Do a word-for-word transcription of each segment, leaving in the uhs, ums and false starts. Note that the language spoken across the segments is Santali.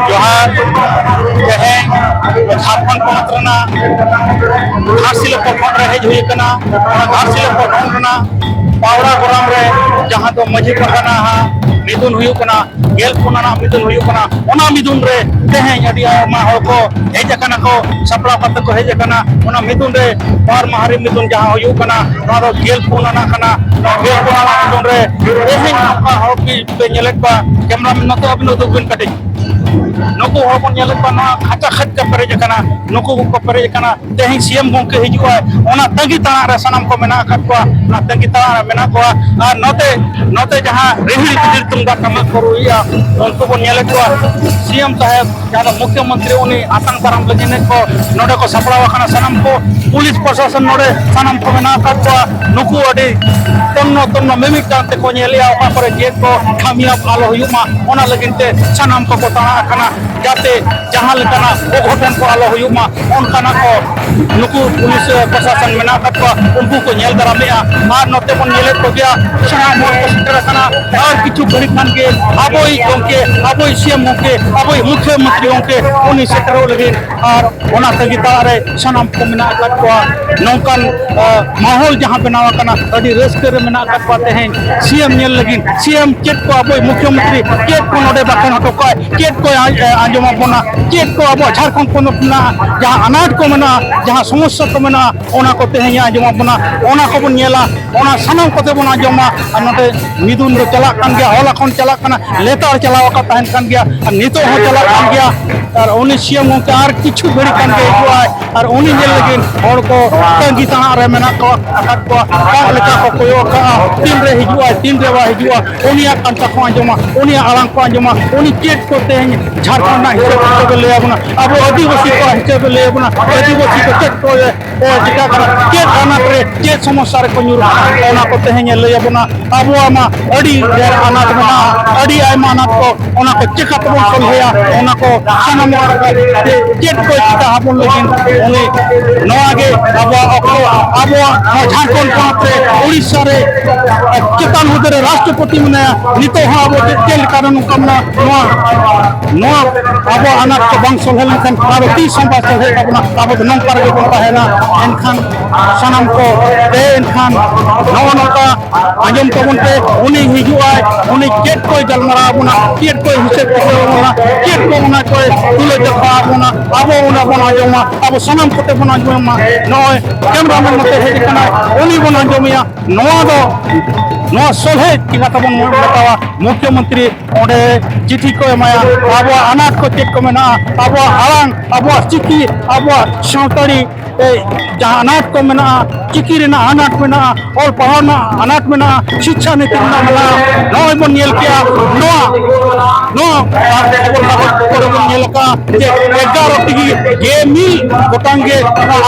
ᱡᱚᱦᱟᱨ᱾ ᱛᱮᱦᱮᱧ ᱡᱷᱟᱲᱠᱷᱚᱸᱰ ᱯᱚᱱᱚᱛ ᱨᱮᱱᱟᱜ ᱜᱷᱟᱴᱥᱤᱞᱟᱹ ᱯᱨᱚᱠᱷᱚᱸᱰ ᱨᱮ ᱦᱮᱡ ᱦᱩᱭ ᱟᱠᱟᱱᱟ᱾ ᱚᱱᱟ ᱜᱷᱟᱴᱥᱤᱞᱟᱹ ᱯᱨᱚᱠᱷᱚᱸᱰ ᱨᱮᱱᱟᱜ ᱯᱟᱣᱲᱟ ᱜᱚᱨᱟᱢ ᱨᱮ ᱡᱟᱦᱟᱸ ᱫᱚ ᱢᱟᱹᱡᱷᱤ ᱯᱟᱨᱜᱟᱱᱟ ᱦᱟᱜ ᱢᱤᱫᱩᱱ ᱦᱩᱭᱩᱜ ᱠᱟᱱᱟ, ᱜᱮᱞ ᱯᱩᱱ ᱟᱱᱟᱜ ᱢᱤᱫᱩᱱ ᱦᱩᱭᱩᱜ ᱠᱟᱱᱟ, ᱚᱱᱟ ᱢᱤᱫᱩᱱ ᱨᱮ ᱛᱮᱦᱮᱧ ᱟᱹᱰᱤ ᱟᱭᱢᱟ ᱦᱚᱲ ᱠᱚ ᱦᱮᱡ ᱟᱠᱟᱱᱟ ᱠᱚ, ᱥᱟᱯᱲᱟᱣ ᱠᱟᱛᱮ ᱠᱚ ᱦᱮᱡ ᱟᱠᱟᱱᱟ᱾ ᱚᱱᱟ ᱢᱤᱫᱩᱱ ᱨᱮ ᱵᱟᱨ ᱢᱟᱦᱟ ᱨᱮ ᱢᱤᱫᱩᱱ ᱡᱟᱦᱟᱸ ᱦᱩᱭᱩᱜ ᱠᱟᱱᱟ, ᱱᱚᱣᱟ ᱫᱚ ᱜᱮᱞ ᱯᱩᱱ ᱟᱱᱟᱜ ᱠᱟᱱᱟ᱾ ᱱᱚᱣᱟ ᱜᱮᱞ ᱯᱩᱱ ᱟᱱᱟᱜ ᱢᱤᱫᱩᱱ ᱨᱮ ᱛᱮᱦᱮᱧ ᱱᱚᱝᱠᱟ ᱦᱚᱲ ᱯᱮ ᱧᱮᱞᱮᱫ ᱠᱚᱣᱟ, ᱠᱮᱢᱨᱟᱢᱮᱱ ᱱᱚᱛᱮ ᱟᱹᱵᱤᱱ ᱩᱫᱩᱜ ᱵᱤᱱ ᱠᱟᱹᱴᱤᱡ᱾ ᱱᱩᱠᱩ ᱦᱚᱲ ᱵᱚᱱ ᱧᱮᱞᱮᱫ ᱠᱚᱣᱟ, ᱱᱚᱣᱟ ᱠᱷᱟᱪᱟ ᱠᱷᱟᱪ ᱛᱮ ᱯᱮᱨᱮᱡ ᱟᱠᱟᱱᱟ, ᱱᱩᱠᱩ ᱠᱚᱠᱚ ᱯᱮᱨᱮᱡ ᱟᱠᱟᱱᱟ᱾ ᱛᱮᱦᱮᱧ ᱥᱤ ᱮᱢ ᱜᱚᱢᱠᱮ ᱦᱤᱡᱩᱜᱼᱟᱭ, ᱚᱱᱟ ᱛᱟᱺᱜᱤ ᱛᱟᱲᱟᱜ ᱨᱮ ᱥᱟᱱᱟᱢ ᱠᱚ ᱢᱮᱱᱟᱜ ᱟᱠᱟᱫ ᱠᱚᱣᱟ, ᱚᱱᱟ ᱛᱟᱺᱜᱤ ᱛᱟᱲᱟᱜ ᱨᱮ ᱢᱮᱱᱟᱜ ᱠᱚᱣᱟ᱾ ᱟᱨ ᱱᱚᱛᱮ, ᱱᱚᱛᱮ ᱡᱟᱦᱟᱸ ᱨᱤᱦᱤᱲ ᱵᱤᱫᱤᱲ ᱛᱩᱢᱫᱟᱜ ᱴᱟᱢᱟᱠ ᱠᱚ ᱨᱩᱭᱮᱫᱼᱟ, ᱩᱱᱠᱩ ᱵᱚᱱ ᱧᱮᱞᱮᱫ ᱠᱚᱣᱟ᱾ ᱥᱤ ᱮᱢ ᱥᱟᱦᱮᱵᱽ, ᱡᱟᱦᱟᱸ ᱫᱚ ᱢᱩᱠᱷᱭᱚ ᱢᱚᱱᱛᱨᱤ, ᱩᱱᱤ ᱟᱛᱟᱝ ᱫᱟᱨᱟᱢ ᱞᱟᱹᱜᱤᱫ ᱠᱚ ᱱᱚᱰᱮ ᱠᱚ ᱥᱟᱯᱲᱟᱣ ᱟᱠᱟᱱᱟ ᱥᱟᱱᱟᱢ ᱠᱚ᱾ ᱯᱩᱞᱤᱥ ᱯᱨᱚᱥᱟᱥᱚᱱ ᱱᱚᱰᱮ ᱥᱟᱱᱟᱢ ᱠᱚ ᱢᱮᱱᱟᱜ ᱟᱠᱟᱫ ᱠᱚᱣᱟ᱾ ᱱᱩᱠᱩ ᱟᱹᱰᱤ ᱛᱚᱱᱱᱚ ᱛᱚᱱᱱᱚ ᱢᱤᱢᱤᱫᱴᱟᱝ ᱛᱮᱠᱚ ᱧᱮᱞᱮᱜᱼᱟ, ᱚᱠᱟ ᱠᱚᱨᱮ ᱪᱮᱫ ᱠᱚ ᱠᱷᱟᱢᱤᱭᱟᱵ ᱟᱞᱚ ᱦᱩᱭᱩᱜ ᱢᱟ, ᱚᱱᱟ ᱞᱟᱹᱜᱤᱫ ᱛᱮ ᱥᱟᱱᱟᱢ ᱠᱚᱠᱚ ᱛᱟᱲᱟ ᱟᱠᱟᱱᱟ, ᱡᱟᱛᱮ ᱡᱟᱦᱟᱸ ᱞᱮᱠᱟᱱᱟᱜ ᱚᱜᱷᱚᱴᱚᱱ ᱠᱚ ᱟᱞᱚ ᱦᱩᱭᱩᱜ ᱢᱟ, ᱚᱱᱠᱟᱱᱟᱜ ᱠᱚ ᱱᱩᱠᱩ ᱯᱩᱞᱤᱥ, ᱮ, ᱯᱨᱚᱥᱟᱥᱚᱱ ᱢᱮᱱᱟᱜ ᱟᱠᱟᱫ ᱠᱚᱣᱟ, ᱩᱱᱠᱩ ᱠᱚ ᱧᱮᱞ ᱫᱟᱨᱟᱢᱮᱜᱼᱟ᱾ ᱟᱨ ᱱᱚᱛᱮ ᱵᱚᱱ ᱧᱮᱞᱮᱫ ᱠᱚᱜᱮᱭᱟ, ᱥᱟᱱᱟᱢ ᱦᱚᱲ ᱠᱚ ᱥᱮᱴᱮᱨ ᱟᱠᱟᱱᱟ᱾ ᱟᱨ ᱠᱤᱪᱷᱩ ᱜᱷᱟᱹᱲᱤᱡ ᱠᱷᱟᱱ ᱜᱮ ᱟᱵᱚᱭᱤᱡ ᱜᱚᱢᱠᱮ, ᱟᱵᱚᱭᱤᱡ ᱥᱤ ᱮᱢ ᱜᱚᱢᱠᱮ, ᱟᱵᱚᱭᱤᱡ ᱢᱩᱠᱷᱭᱚ ᱢᱚᱱᱛᱨᱤ ᱜᱚᱢᱠᱮ, ᱩᱱᱤ ᱥᱮᱴᱮᱨᱚᱜ ᱞᱟᱹᱜᱤᱫ᱾ ᱟᱨ ᱚᱱᱟ ᱛᱟᱹᱜᱤ ᱛᱟᱲᱟᱜ ᱨᱮ ᱥᱟᱱᱟᱢ ᱠᱚ ᱢᱮᱱᱟᱜ ᱟᱠᱟᱫ ᱠᱚᱣᱟ᱾ ᱱᱚᱝᱠᱟᱱ, ᱟ, ᱢᱟᱦᱚᱞ ᱡᱟᱦᱟᱸ ᱵᱮᱱᱟᱣ ᱟᱠᱟᱱᱟ, ᱟᱹᱰᱤ ᱨᱟᱹᱥᱠᱟᱹ ᱨᱮ ᱢᱮᱱᱟᱜ ᱟᱠᱟᱫ ᱠᱚᱣᱟ ᱛᱮᱦᱮᱧ ᱥᱤ ᱮᱢ ᱧᱮᱞ ᱞᱟᱹᱜᱤᱫ᱾ ᱥᱤ ᱮᱢ ᱪᱮᱫ ᱠᱚ ᱟᱵᱚᱭᱤᱡ ᱢᱩᱠᱷᱭᱚ ᱢᱚᱱᱛᱨᱤ ᱪᱮᱫ ᱠᱚ ᱱᱚᱰᱮ ᱵᱟᱠᱷᱮᱬ ᱦᱚᱴᱚ ᱠᱟᱜᱼᱟᱭ, ᱪᱮᱫ ᱠᱚᱭ ᱟᱸᱡ-, ᱮ, ᱟᱸᱡᱚᱢ ᱟᱵᱚᱱᱟ, ᱪᱮᱫ ᱠᱚ ᱟᱵᱚᱣᱟᱜ ᱡᱷᱟᱲᱠᱷᱚᱸᱰ ᱯᱚᱱᱚᱛ ᱨᱮᱱᱟᱜ ᱡᱟᱦᱟᱸ ᱟᱱᱟᱴ ᱠᱚ ᱢᱮᱱᱟᱜᱼᱟ, ᱡᱟᱦᱟᱸ ᱥᱚᱢᱚᱥᱥᱟ ᱠᱚ ᱢᱮᱱᱟᱜᱼᱟ, ᱚᱱᱟ ᱠᱚ ᱛᱮᱦᱮᱧ ᱟᱸᱡᱚᱢ ᱟᱵᱚᱱᱟ, ᱚᱱᱟ ᱠᱚᱵᱚᱱ ᱧᱮᱞᱟ, ᱚᱱᱟ ᱥᱟᱱᱟᱢ ᱠᱚᱛᱮ ᱵᱚᱱ ᱟᱸᱡᱚᱢᱟ᱾ ᱟᱨ ᱱᱚᱰᱮ ᱢᱤᱫᱩᱱ ᱫᱚ ᱪᱟᱞᱟᱜ ᱠᱟᱱ ᱜᱮᱭᱟ, ᱦᱚᱞᱟ ᱠᱷᱚᱱ ᱪᱟᱞᱟᱜ ᱠᱟᱱᱟ, ᱞᱮᱛᱟᱲ ᱪᱟᱞᱟᱣ ᱟᱠᱟᱫ ᱛᱟᱦᱮᱱ ᱠᱟᱱ ᱜᱮᱭᱟ, ᱟᱨ ᱱᱤᱛᱚᱜ ᱦᱚᱸ ᱪᱟᱞᱟᱜ ᱠᱟᱱ ᱜᱮᱭᱟ᱾ ᱟᱨ ᱩᱱᱤ ᱥᱤ ᱮᱢ ᱜᱚᱢᱠᱮ ᱟᱨ ᱠᱤᱪᱷᱩ ᱜᱷᱟᱹᱲᱤᱡ ᱠᱷᱟᱱ ᱜᱮ ᱦᱤᱡᱩᱜᱼᱟᱭ᱾ ᱟᱨ ᱩᱱᱤ ᱧᱮᱞ ᱞᱟᱹᱜᱤᱫ ᱦᱚᱲ ᱠᱚ ᱛᱟᱺᱜᱤ ᱛᱟᱲᱟᱜ ᱨᱮ ᱢᱮᱱᱟᱜ ᱠᱚᱣᱟ, ᱟᱠᱟᱫ ᱠᱚᱣᱟ, ᱠᱚᱸᱜ ᱞᱮᱠᱟ ᱠᱚ ᱠᱚᱭᱚᱜ ᱠᱟᱜᱼᱟ, ᱛᱤᱱᱨᱮ ᱦᱤᱡᱩᱜᱼᱟᱭ, ᱛᱤᱱᱨᱮ ᱵᱟᱭ ᱦᱤᱡᱩᱜᱼᱟ, ᱩᱱᱤᱭᱟᱜ ᱠᱟᱛᱷᱟ ᱠᱚ ᱟᱸᱡᱚᱢᱟ, ᱩᱱᱤᱭᱟᱜ ᱟᱲᱟᱝ ᱠᱚ ᱟᱸᱡᱚᱢᱟ, ᱩᱱᱤ ᱪᱮᱫ ᱠᱚ ᱛᱮᱦᱮᱧ ᱡᱷᱟᱲᱠᱷᱚᱸᱰ ᱨᱮᱱᱟᱜ ᱦᱤᱥᱟᱹᱵ ᱠᱚ ᱞᱟᱹᱭ ᱟᱵᱚᱱᱟ, ᱟᱵᱚ ᱟᱹᱫᱤᱵᱟᱹᱥᱤ ᱠᱚᱣᱟᱜ ᱦᱤᱥᱟᱹᱵ ᱮ ᱞᱟᱹᱭ ᱟᱵᱚᱱᱟ, ᱟᱹᱫᱤᱵᱟᱹᱥᱤ ᱠᱚ ᱪᱮᱫ ᱠᱚ ᱮ, ᱪᱤᱠᱟᱹᱜ ᱠᱟᱱᱟ, ᱪᱮᱫ ᱟᱱᱟᱴ ᱨᱮ, ᱪᱮᱫ ᱥᱚᱢᱚᱥᱥᱟ ᱨᱮᱠᱚ ᱧᱩᱨᱩᱜ ᱠᱟᱱᱟ, ᱚᱱᱟ ᱠᱚ ᱛᱮᱦᱮᱧ ᱮ ᱞᱟᱹᱭ ᱟᱵᱚᱱᱟ᱾ ᱟᱵᱚᱣᱟᱜ ᱢᱟ ᱟᱹᱰᱤ ᱰᱷᱮᱨ ᱟᱱᱟᱴ ᱢᱮᱱᱟᱜᱼᱟ, ᱟᱹᱰᱤ ᱟᱭᱢᱟ ᱟᱱᱟᱴ ᱠᱚ, ᱚᱱᱟ ᱠᱚ ᱪᱮᱠᱟ ᱛᱮᱵᱚᱱ ᱥᱚᱞᱦᱮᱭᱟ, ᱚᱱᱟ ᱠᱚ ᱥᱟᱱᱟᱢ ᱪᱮᱫ ᱠᱚ ᱪᱤᱠᱟ ᱟᱵᱚᱱ ᱞᱟᱹᱜᱤᱫ ᱩᱱᱤ, ᱱᱚᱣᱟ ᱜᱮ ᱟᱵᱚᱣᱟᱜ ᱚᱠᱛᱚ, ᱟᱵᱚᱣᱟᱜ ᱱᱚᱣᱟ ᱡᱷᱟᱲᱠᱷᱚᱸᱰ ᱯᱚᱱᱚᱛ ᱨᱮ, ᱩᱲᱤᱥᱥᱟ ᱨᱮ ᱪᱮᱛᱟᱱ ᱦᱩᱫᱟᱹ ᱨᱮ ᱨᱟᱥᱴᱨᱚᱯᱚᱛᱤ ᱢᱮᱱᱟᱭᱟ, ᱱᱤᱛᱚᱜ ᱦᱚᱸ ᱟᱵᱚ ᱪᱮᱫ, ᱪᱮᱫ ᱞᱮᱠᱟ ᱨᱮ ᱱᱚᱝᱠᱟ ᱢᱮᱱᱟᱜᱼᱟ, ᱱᱚᱣᱟ, ᱱᱚᱣᱟ ᱟᱵᱚᱣᱟᱜ ᱟᱱᱟᱴ ᱠᱚ ᱵᱟᱝ ᱥᱚᱞᱦᱮ ᱞᱮᱱᱠᱷᱟᱱ ᱟᱵᱚ ᱛᱤᱥ ᱦᱚᱸ ᱵᱟᱭ ᱥᱚᱞᱦᱮ ᱛᱟᱵᱚᱱᱟ, ᱟᱵᱚ ᱫᱚ ᱱᱚᱝᱠᱟ ᱨᱮᱜᱮ ᱵᱚᱱ ᱛᱟᱦᱮᱱᱟ᱾ ᱮᱱᱠᱷᱟᱱ ᱥᱟᱱᱟᱢ ᱠᱚ ᱛᱮ ᱮᱱᱠᱷᱟᱱ ᱱᱚᱜᱼᱚ ᱱᱚᱝᱠᱟ ᱟᱸᱡᱚᱢ ᱛᱟᱵᱚᱱ ᱯᱮ, ᱩᱱᱤ ᱦᱤᱡᱩᱜ ᱟᱭ, ᱩᱱᱤ ᱪᱮᱫ ᱠᱚᱭ ᱜᱟᱞᱢᱟᱨᱟᱣ ᱟᱵᱚᱱᱟ, ᱪᱮᱫ ᱠᱚᱭ ᱦᱤᱥᱟᱹᱵ ᱠᱤᱛᱟᱹᱵ ᱟᱵᱚᱱᱟ, ᱪᱮᱫ ᱠᱚ ᱚᱱᱟ ᱠᱚᱭ ᱛᱩᱞᱟᱹ ᱡᱚᱠᱷᱟ ᱟᱵᱚᱱᱟ, ᱟᱵᱚ ᱚᱱᱟ ᱵᱚᱱ ᱟᱸᱡᱚᱢᱟ, ᱟᱵᱚ ᱥᱟᱱᱟᱢ ᱠᱚᱛᱮ ᱵᱚᱱ ᱟᱸᱡᱚᱢᱟ᱾ ᱱᱚᱜᱼᱚᱭ ᱠᱮᱢᱨᱟᱢᱮᱱ ᱱᱚᱛᱮ ᱦᱮᱡ ᱟᱠᱟᱱᱟᱭ, ᱩᱱᱤ ᱵᱚᱱ ᱟᱸᱡᱚᱢᱮᱭᱟ᱾ ᱱᱚᱣᱟ ᱫᱚ, ᱱᱚᱣᱟ ᱥᱚᱞᱦᱮ ᱪᱤᱠᱟᱹ ᱛᱮᱵᱚᱱ ᱢᱮᱛᱟᱣᱟ? ᱢᱩᱠᱷᱭᱚᱢᱚᱱᱛᱨᱤ ᱚᱸᱰᱮ ᱪᱤᱴᱷᱤ ᱠᱚ ᱮᱢᱟᱭᱟ, ᱟᱵᱚᱣᱟᱜ ᱟᱱᱟᱴ ᱠᱚ ᱪᱮᱫ ᱠᱚ ᱢᱮᱱᱟᱜᱼᱟ, ᱟᱵᱚᱣᱟᱜ ᱟᱲᱟᱝ, ᱟᱵᱚᱣᱟᱜ ᱪᱤᱠᱤ, ᱟᱵᱚᱣᱟᱜ ᱥᱟᱱᱛᱟᱲᱤ ᱮ, ᱡᱟᱦᱟᱸ ᱟᱱᱟᱴ ᱠᱚ ᱢᱮᱱᱟᱜᱼᱟ, ᱪᱤᱠᱤ ᱨᱮᱱᱟᱜ ᱟᱱᱟᱴ ᱢᱮᱱᱟᱜᱼᱟ, ᱚᱞ ᱯᱟᱲᱦᱟᱣ ᱨᱮᱱᱟᱜ ᱟᱱᱟᱴ ᱢᱮᱱᱟᱜᱼᱟ, ᱥᱤᱪᱪᱷᱟ ᱱᱤᱛᱤ ᱨᱮᱱᱟᱜ ᱢᱮᱱᱟᱜᱼᱟ᱾ ᱱᱚᱜᱼᱚᱭ ᱵᱚᱱ ᱧᱮᱞ ᱠᱮᱜᱼᱟ, ᱱᱚᱣᱟ, ᱱᱚᱣᱟ ᱠᱷᱚᱵᱚᱨ ᱠᱟᱜᱚᱡᱽ ᱠᱚᱨᱮ ᱵᱚᱱ ᱧᱮᱞ ᱟᱠᱟᱫᱼᱟ ᱡᱮ ᱮᱜᱟᱨᱚ ᱴᱤ ᱜᱮ ᱢᱤᱫ ᱜᱚᱴᱟᱝ ᱜᱮ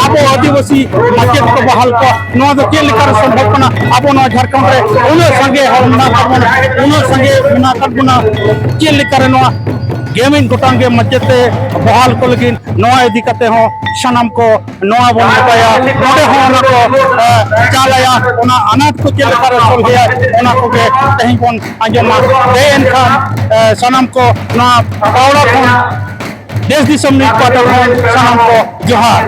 ᱟᱵᱚ ᱟᱹᱫᱤᱵᱟᱹᱥᱤ ᱢᱟᱪᱮᱫ ᱠᱚ ᱵᱟᱦᱟᱞ ᱠᱚᱣᱟ᱾ ᱱᱚᱣᱟ ᱫᱚ ᱪᱮᱫ ᱞᱮᱠᱟᱨᱮ ᱥᱚᱢᱵᱷᱚᱵ ᱠᱟᱱᱟ? ᱟᱵᱚ ᱱᱚᱣᱟ ᱡᱷᱟᱲᱠᱷᱚᱸᱰ ᱨᱮ ᱩᱱᱟᱹᱜ ᱥᱟᱸᱜᱮ ᱦᱚᱲ ᱢᱮᱱᱟᱜ ᱟᱠᱟᱫ ᱵᱚᱱᱟ, ᱩᱱᱟᱹᱜ ᱥᱟᱸᱜᱮ ᱢᱮᱱᱟᱜ ᱟᱠᱟᱫ ᱵᱚᱱᱟ, ᱪᱮᱫ ᱞᱮᱠᱟᱨᱮ ᱱᱚᱣᱟ ᱜᱮ ᱢᱤᱫ ᱜᱚᱴᱟᱝ ᱜᱮ ᱢᱟᱪᱮᱫ ᱛᱮ ᱵᱟᱦᱟᱞ ᱠᱚ ᱞᱟᱹᱜᱤᱫ? ᱱᱚᱣᱟ ᱤᱫᱤ ᱠᱟᱛᱮ ᱦᱚᱸ ᱥᱟᱱᱟᱢ ᱠᱚ ᱱᱚᱣᱟ ᱵᱚᱱ ᱢᱮᱛᱟᱭᱟ, ᱱᱚᱰᱮ ᱦᱚᱸ ᱚᱱᱟ ᱠᱚ, ᱮ, ᱪᱟᱞᱟᱭᱟ, ᱚᱱᱟ ᱟᱱᱟᱴ ᱠᱚ ᱪᱮᱫ ᱞᱮᱠᱟ ᱨᱮ ᱥᱚᱞᱦᱮᱭᱟ, ᱚᱱᱟ ᱠᱚᱜᱮ ᱛᱮᱦᱮᱧ ᱵᱚᱱ ᱟᱸᱡᱚᱢᱟ᱾ ᱛᱮ ᱮᱱᱠᱷᱟᱱ, ᱮ, ᱥᱟᱱᱟᱢ ᱠᱚ ᱱᱚᱣᱟ ᱯᱟᱣᱲᱟ ᱠᱷᱚᱱ, ᱫᱮᱥ ᱫᱤᱥᱚᱢ ᱱᱤᱭᱩᱡᱽ ᱯᱟᱦᱴᱟ ᱠᱷᱚᱱ ᱥᱟᱱᱟᱢ ᱠᱚ ᱡᱚᱦᱟᱨ᱾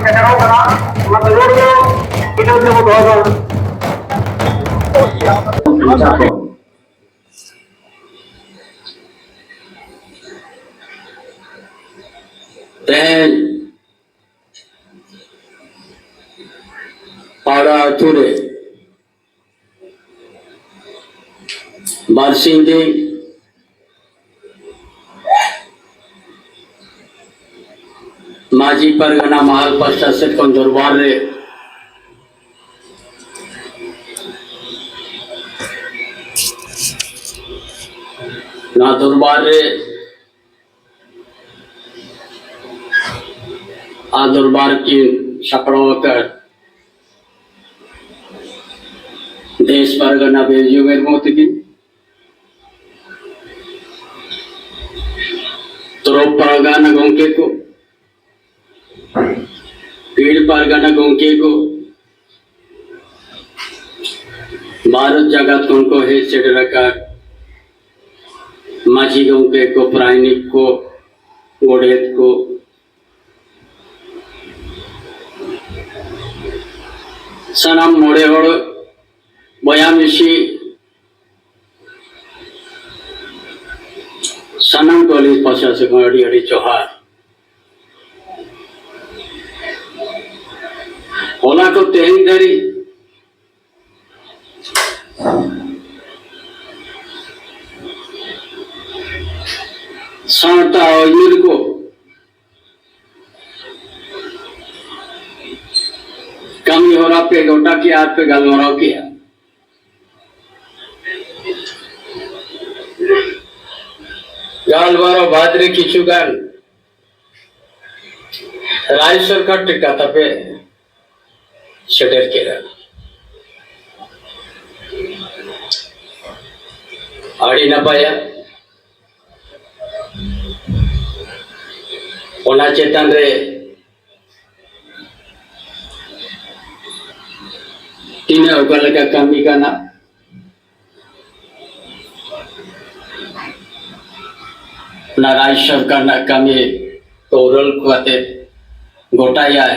ᱛᱮᱦᱮᱧ ᱯᱟᱣᱲᱟ ᱟᱹᱛᱩ ᱨᱮ ᱵᱟᱨᱥᱤᱧ ᱫᱤᱱ ᱢᱟᱹᱡᱷᱤ ᱯᱟᱨᱜᱟᱱᱟ ᱢᱟᱦᱟᱞ ᱯᱟᱥᱴᱟ ᱥᱮᱫ ᱠᱷᱚᱱ ᱫᱚᱨᱵᱟᱨ ᱨᱮ, ᱱᱚᱣᱟ ᱫᱚᱨᱵᱟᱨ ᱨᱮ ᱟᱨ ᱫᱚᱨᱵᱟᱨ ᱠᱤᱱ ᱥᱟᱯᱲᱟᱣ ᱟᱠᱟᱫ ᱫᱮᱥ ᱯᱟᱨᱜᱟᱱᱟ ᱵᱤᱨᱡᱩ ᱢᱩᱨᱢᱩ ᱛᱤᱠᱤᱱ, ᱛᱚᱨᱚᱯ ᱯᱟᱨᱜᱟᱱᱟ ᱜᱚᱢᱠᱮ ᱠᱚ, ᱯᱤᱲ ᱯᱟᱨᱜᱟᱱᱟ ᱜᱚᱢᱠᱮ ᱠᱚ, ᱵᱷᱟᱨᱚᱛ ᱡᱟᱠᱟᱛ ᱠᱷᱚᱱ ᱠᱚ ᱦᱮᱡ ᱥᱮᱴᱮᱨ ᱟᱠᱟᱫ ᱢᱟᱹᱡᱷᱤ ᱜᱚᱢᱠᱮ ᱠᱚ, ᱯᱟᱨᱟᱭᱱᱤᱠ ᱠᱚ, ᱜᱚᱰᱮᱛ ᱠᱚ, ᱥᱟᱱᱟᱢ ᱢᱚᱬᱮ ᱦᱚᱲ ᱵᱚᱭᱦᱟ ᱢᱤᱥᱤ, ᱥᱟᱱᱟᱢ ᱠᱚ ᱟᱹᱞᱤᱧ ᱯᱟᱥᱴᱟ ᱥᱮᱫ ᱠᱷᱚᱱ ᱟᱹᱰᱤ ᱟᱹᱰᱤ ᱡᱚᱦᱟᱨ᱾ ᱚᱱᱟ ᱠᱚ ᱛᱮᱦᱮᱧ ᱫᱷᱟᱹᱨᱤᱡ ᱥᱟᱶᱛᱟ ᱟᱹᱭᱩᱨ ᱠᱚ ᱠᱟᱹᱢᱤ ᱦᱚᱨᱟ ᱯᱮ ᱜᱚᱴᱟ ᱠᱮᱜᱼᱟ ᱟᱨ ᱯᱮ ᱜᱟᱞᱢᱟᱨᱟᱣ ᱠᱮᱜᱼᱟ᱾ ᱜᱟᱞᱢᱟᱨᱟᱣ ᱵᱟᱫᱽ ᱨᱮ ᱠᱤᱪᱷᱩ ᱜᱟᱱ ᱨᱟᱡᱽ ᱥᱚᱨᱠᱟᱨ ᱴᱷᱮᱱ ᱠᱟᱛᱷᱟ ᱯᱮ ᱥᱮᱴᱮᱨ ᱠᱮᱫᱟ᱾ ᱟᱹᱰᱤ ᱱᱟᱯᱟᱭᱟ᱾ ᱚᱱᱟ ᱪᱮᱛᱟᱱ ᱨᱮ ᱛᱤᱱᱟᱹᱜ ᱚᱠᱟ ᱞᱮᱠᱟ ᱠᱟᱹᱢᱤ ᱠᱟᱱᱟ, ᱚᱱᱟ ᱨᱟᱡᱽ ᱥᱚᱨᱠᱟᱨ ᱨᱮᱱᱟᱜ ᱠᱟᱹᱢᱤ ᱛᱚᱨᱟᱞ ᱠᱟᱛᱮ ᱜᱚᱴᱟᱭᱟᱭ,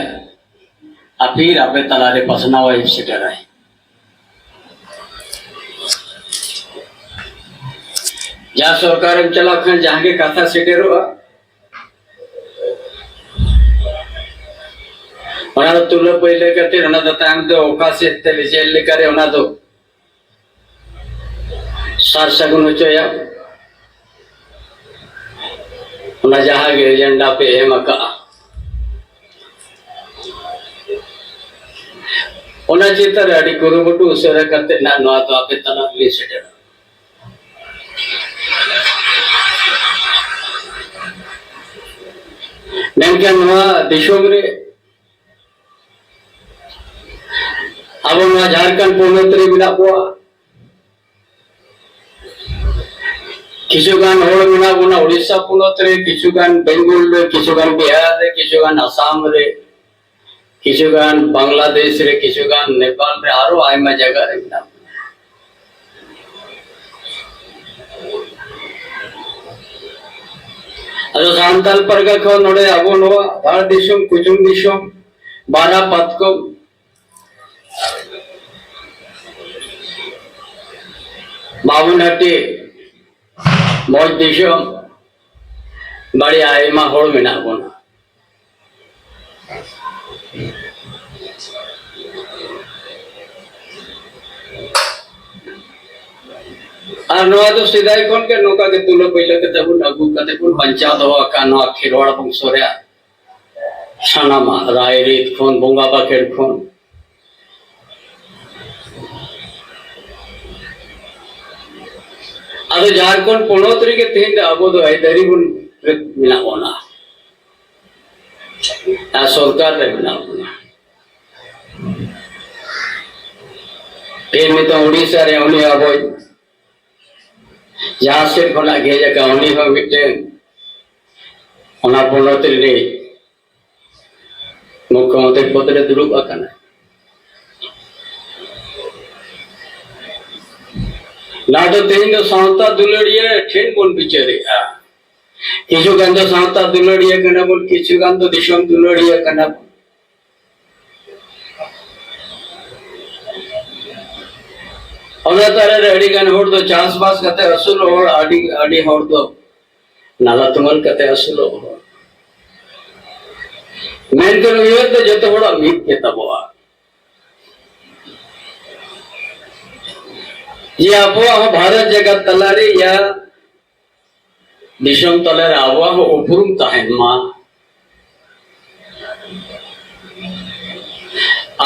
ᱟᱯᱷᱤᱨ ᱟᱯᱮ ᱛᱟᱞᱟᱨᱮ ᱯᱟᱥᱱᱟᱣᱟᱭ ᱥᱮᱴᱮᱨᱟᱭ᱾ ᱡᱟᱦᱟᱸ ᱥᱚᱨᱠᱟᱨᱮᱢ ᱪᱟᱞᱟᱣ ᱠᱷᱟᱱ ᱡᱟᱦᱟᱸ ᱜᱮ ᱠᱟᱛᱷᱟ ᱥᱮᱴᱮᱨᱚᱜᱼᱟ, ᱚᱱᱟ ᱫᱚ ᱛᱩᱞᱟᱹ ᱯᱟᱹᱭᱞᱟᱹ ᱠᱟᱛᱮ ᱚᱱᱟ ᱫᱚ ᱛᱟᱭᱚᱢ ᱛᱮ ᱚᱠᱟ ᱥᱮᱫ ᱛᱮ ᱪᱮᱫ ᱞᱮᱠᱟᱨᱮ ᱚᱱᱟ ᱫᱚ ᱥᱟᱨ ᱥᱟᱹᱜᱩᱱ ᱦᱚᱪᱚᱭᱟ᱾ ᱚᱱᱟ ᱡᱟᱦᱟᱸ ᱜᱮ ᱮᱡᱮᱱᱰᱟ ᱯᱮ ᱮᱢ ᱟᱠᱟᱫᱼᱟ, ᱚᱱᱟ ᱪᱮᱛᱟᱱ ᱨᱮ ᱟᱹᱰᱤ ᱠᱩᱨᱩᱢᱩᱴᱩ ᱩᱥᱟᱹᱨᱟ ᱠᱟᱛᱮ ᱱᱟᱜ ᱱᱚᱣᱟ ᱫᱚ ᱟᱯᱮ ᱛᱟᱞᱟ ᱨᱮᱞᱤᱧ ᱥᱮᱴᱮᱨᱟ᱾ ᱢᱮᱱᱠᱷᱟᱱ ᱱᱚᱣᱟ ᱫᱤᱥᱚᱢ ᱨᱮ, ᱟᱵᱚ ᱱᱚᱣᱟ ᱡᱷᱟᱲᱠᱷᱚᱸᱰ ᱯᱚᱱᱚᱛ ᱨᱮ ᱢᱮᱱᱟᱜ ᱠᱚᱣᱟ, ᱠᱤᱪᱷᱩ ᱜᱟᱱ ᱦᱚᱲ ᱢᱮᱱᱟᱜ ᱵᱚᱱᱟ ᱩᱲᱤᱥᱥᱟ ᱯᱚᱱᱚᱛ ᱨᱮ, ᱠᱤᱪᱷᱩ ᱜᱟᱱ ᱵᱮᱝᱜᱚᱞ ᱨᱮ, ᱠᱤᱪᱷᱩ ᱜᱟᱱ ᱵᱤᱦᱟᱨ ᱨᱮ, ᱠᱤᱪᱷᱩ ᱜᱟᱱ ᱟᱥᱟᱢ ᱨᱮ, ᱠᱤᱪᱷᱩ ᱜᱟᱱ ᱵᱟᱝᱞᱟᱫᱮᱥ ᱨᱮ, ᱠᱤᱪᱷᱩ ᱜᱟᱱ ᱱᱮᱯᱟᱞ ᱨᱮ, ᱟᱨᱚ ᱟᱭᱢᱟ ᱡᱟᱭᱜᱟ ᱨᱮ ᱢᱮᱱᱟᱜ ᱵᱚᱱᱟ᱾ ᱟᱫᱚ ᱥᱟᱱᱛᱟᱲ ᱯᱟᱨᱜᱟᱱᱟ ᱠᱷᱚᱱ ᱱᱚᱰᱮ ᱟᱵᱚ ᱱᱚᱣᱟ ᱵᱷᱟᱨᱚᱛ ᱫᱤᱥᱚᱢ, ᱠᱩᱪᱩᱝ ᱫᱤᱥᱚᱢ, ᱵᱟᱨᱟ ᱯᱟᱛᱠᱚᱢ, ᱵᱟᱢᱩᱱ ᱦᱟᱹᱴᱤ, ᱢᱚᱡᱽ ᱫᱤᱥᱚᱢ, ᱵᱟᱹᱲᱤ ᱟᱭᱢᱟ ᱦᱚᱲ ᱢᱮᱱᱟᱜ ᱵᱚᱱᱟ᱾ ᱟᱨ ᱱᱚᱣᱟ ᱫᱚ ᱥᱮᱫᱟᱭ ᱠᱷᱚᱱ ᱜᱮ ᱱᱚᱝᱠᱟ ᱜᱮ ᱛᱩᱞᱟᱹ ᱯᱟᱹᱭᱞᱟᱹ ᱠᱟᱛᱮ ᱵᱚᱱ ᱟᱹᱜᱩ ᱠᱟᱛᱮ ᱵᱚᱱ ᱵᱟᱧᱪᱟᱣ ᱫᱚᱦᱚ ᱟᱠᱟᱫ ᱱᱚᱣᱟ ᱠᱷᱮᱨᱣᱟᱲ ᱵᱚᱝᱥᱚ ᱨᱮᱭᱟᱜ ᱥᱟᱱᱟᱢᱟᱜ ᱨᱟᱭᱨᱤᱛ ᱠᱷᱚᱱ, ᱵᱚᱸᱜᱟ ᱵᱟᱠᱷᱮᱲ ᱠᱷᱚᱱ᱾ ᱟᱫᱚ ᱡᱷᱟᱲᱠᱷᱚᱸᱰ ᱯᱚᱱᱚᱛ ᱨᱮᱜᱮ ᱛᱮᱦᱮᱧ ᱫᱚ ᱟᱵᱚ ᱫᱚ ᱟᱹᱭᱫᱟᱹᱨᱤ ᱵᱚᱱ ᱨᱮ ᱢᱮᱱᱟᱜ ᱵᱚᱱᱟ ᱟᱨ ᱥᱚᱨᱠᱟᱨ ᱨᱮ ᱢᱮᱱᱟᱜ ᱵᱚᱱᱟ᱾ ᱛᱮᱦᱮᱧ ᱱᱤᱛᱚᱜ ᱩᱲᱤᱥᱥᱟ ᱨᱮ ᱩᱱᱤ ᱟᱵᱚᱭ ᱡᱟᱦᱟᱸ ᱥᱮᱫ ᱠᱷᱚᱱᱟᱜ ᱜᱮ ᱦᱮᱡ ᱟᱠᱟᱱ, ᱩᱱᱤ ᱦᱚᱸ ᱢᱤᱫᱴᱮᱱ ᱚᱱᱟ ᱯᱚᱱᱚᱛ ᱨᱤᱱᱤᱡ ᱢᱩᱠᱷᱭᱚᱢᱚᱱᱛᱨᱤ ᱯᱚᱫ ᱨᱮ ᱫᱩᱲᱩᱵ ᱟᱠᱟᱱᱟ᱾ ᱱᱚᱣᱟ ᱫᱚ ᱛᱮᱦᱮᱧ ᱫᱚ ᱥᱟᱶᱛᱟ ᱫᱩᱞᱟᱹᱲᱤᱭᱟᱹ ᱴᱷᱮᱱ ᱵᱚᱱ ᱵᱤᱪᱟᱹᱨᱮᱜᱼᱟ᱾ ᱠᱤᱪᱷᱩ ᱜᱟᱱ ᱫᱚ ᱥᱟᱶᱛᱟ ᱫᱩᱞᱟᱹᱲᱤᱭᱟᱹ ᱠᱟᱱᱟ ᱵᱚᱱ, ᱠᱤᱪᱷᱩ ᱜᱟᱱ ᱫᱚ ᱫᱤᱥᱚᱢ ᱫᱩᱞᱟᱹᱲᱤᱭᱟᱹ ᱠᱟᱱᱟ ᱵᱚᱱ᱾ ᱚᱱᱟ ᱛᱟᱞᱟ ᱨᱮ ᱟᱹᱰᱤ ᱜᱟᱱ ᱦᱚᱲ ᱫᱚ ᱪᱟᱥᱵᱟᱥ ᱠᱟᱛᱮ ᱟᱹᱥᱩᱞᱚᱜ ᱦᱚᱲ, ᱟᱹᱰᱤ, ᱟᱹᱰᱤ ᱦᱚᱲ ᱫᱚ ᱱᱟᱞᱟ ᱛᱩᱢᱟᱹᱞ ᱠᱟᱛᱮ ᱟᱹᱥᱩᱞᱚᱜ ᱦᱚᱲ᱾ ᱢᱮᱱᱠᱷᱟᱱ ᱩᱭᱦᱟᱹᱨ ᱫᱚ ᱡᱚᱛᱚ ᱦᱚᱲᱟᱜ ᱢᱤᱫ ᱜᱮ ᱛᱟᱵᱚᱣᱟ᱾ ᱡᱮ ᱟᱵᱚᱣᱟᱜ ᱦᱚᱸ ᱵᱷᱟᱨᱚᱛ ᱡᱟᱠᱟᱛ ᱛᱟᱞᱟ ᱨᱮ ᱭᱟ ᱫᱤᱥᱚᱢ ᱛᱟᱞᱟ ᱨᱮ ᱟᱵᱚᱣᱟᱜ ᱦᱚᱸ ᱩᱯᱨᱩᱢ ᱛᱟᱦᱮᱱ ᱢᱟ᱾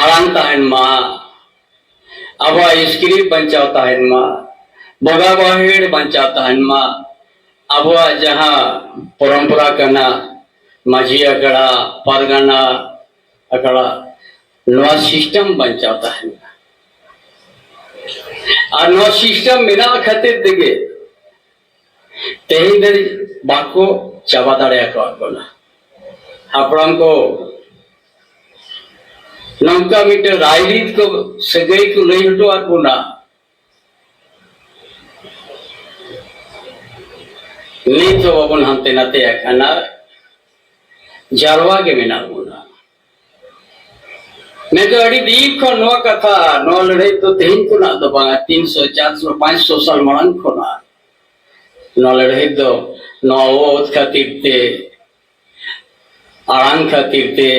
ᱟᱲᱟᱝ ᱛᱟᱦᱮᱱ ᱢᱟ, ᱟᱵᱚᱣᱟᱜ script ᱵᱟᱧᱪᱟᱣ ᱛᱟᱦᱮᱱ ᱢᱟ, ᱵᱚᱸᱜᱟ ᱵᱟᱦᱮᱲ ᱵᱟᱧᱪᱟᱣ ᱛᱟᱦᱮᱱ ᱢᱟ, ᱟᱵᱚᱣᱟᱜ ᱡᱟᱦᱟᱸ ᱯᱚᱨᱚᱢᱯᱚᱨᱟ ᱠᱟᱱᱟ, ᱢᱟᱹᱡᱷᱤ ᱟᱠᱷᱲᱟ, ᱯᱟᱨᱜᱟᱱᱟ ᱟᱠᱷᱲᱟ, ᱱᱚᱣᱟ system ᱵᱟᱧᱪᱟᱣ ᱛᱟᱦᱮᱱ ᱢᱟ᱾ ᱟᱨ ᱱᱚᱣᱟ system ᱢᱮᱱᱟᱜ ᱠᱷᱟᱹᱛᱤᱨ ᱛᱮᱜᱮ ᱛᱮᱦᱮᱧ ᱫᱷᱟᱹᱨᱤᱡ ᱵᱟᱠᱚ ᱪᱟᱵᱟ ᱫᱟᱲᱮ ᱟᱠᱟᱫ ᱵᱚᱱᱟ᱾ ᱦᱟᱯᱲᱟᱢ ᱠᱚ ᱱᱚᱝᱠᱟ ᱢᱤᱫᱴᱮᱱ ᱨᱟᱭᱨᱤᱛ ᱠᱚ, ᱥᱟᱹᱜᱟᱹᱭ ᱠᱚ ᱞᱟᱹᱭ ᱦᱚᱴᱚ ᱟᱫ ᱵᱚᱱᱟ᱾ ᱱᱤᱛ ᱦᱚᱸ ᱵᱟᱵᱚᱱ ᱦᱟᱱᱛᱮ ᱱᱟᱛᱮ ᱟᱠᱟᱱᱟ, ᱡᱟᱨᱣᱟ ᱜᱮ ᱢᱮᱱᱟᱜ ᱵᱚᱱᱟ᱾ ᱢᱮᱱᱠᱷᱟᱱ ᱟᱹᱰᱤ ᱫᱤᱱ ᱠᱷᱚᱱ ᱱᱚᱣᱟ ᱠᱟᱛᱷᱟ, ᱱᱚᱣᱟ ᱞᱟᱹᱲᱦᱟᱹᱭ ᱫᱚ ᱛᱮᱦᱮᱧ ᱠᱷᱚᱱᱟᱜ ᱫᱚ ᱵᱟᱝᱟ, ᱛᱤᱱᱥᱚ, ᱪᱟᱨᱥᱚ, ᱯᱟᱸᱪᱥᱚ ᱥᱟᱞ ᱢᱟᱲᱟᱝ ᱠᱷᱚᱱᱟᱜ ᱱᱚᱣᱟ ᱞᱟᱹᱲᱦᱟᱹᱭ ᱫᱚ, ᱱᱚᱣᱟ ᱚᱛ ᱠᱷᱟᱹᱛᱤᱨ ᱛᱮ, ᱟᱲᱟᱝ ᱠᱷᱟᱹᱛᱤᱨ ᱛᱮ,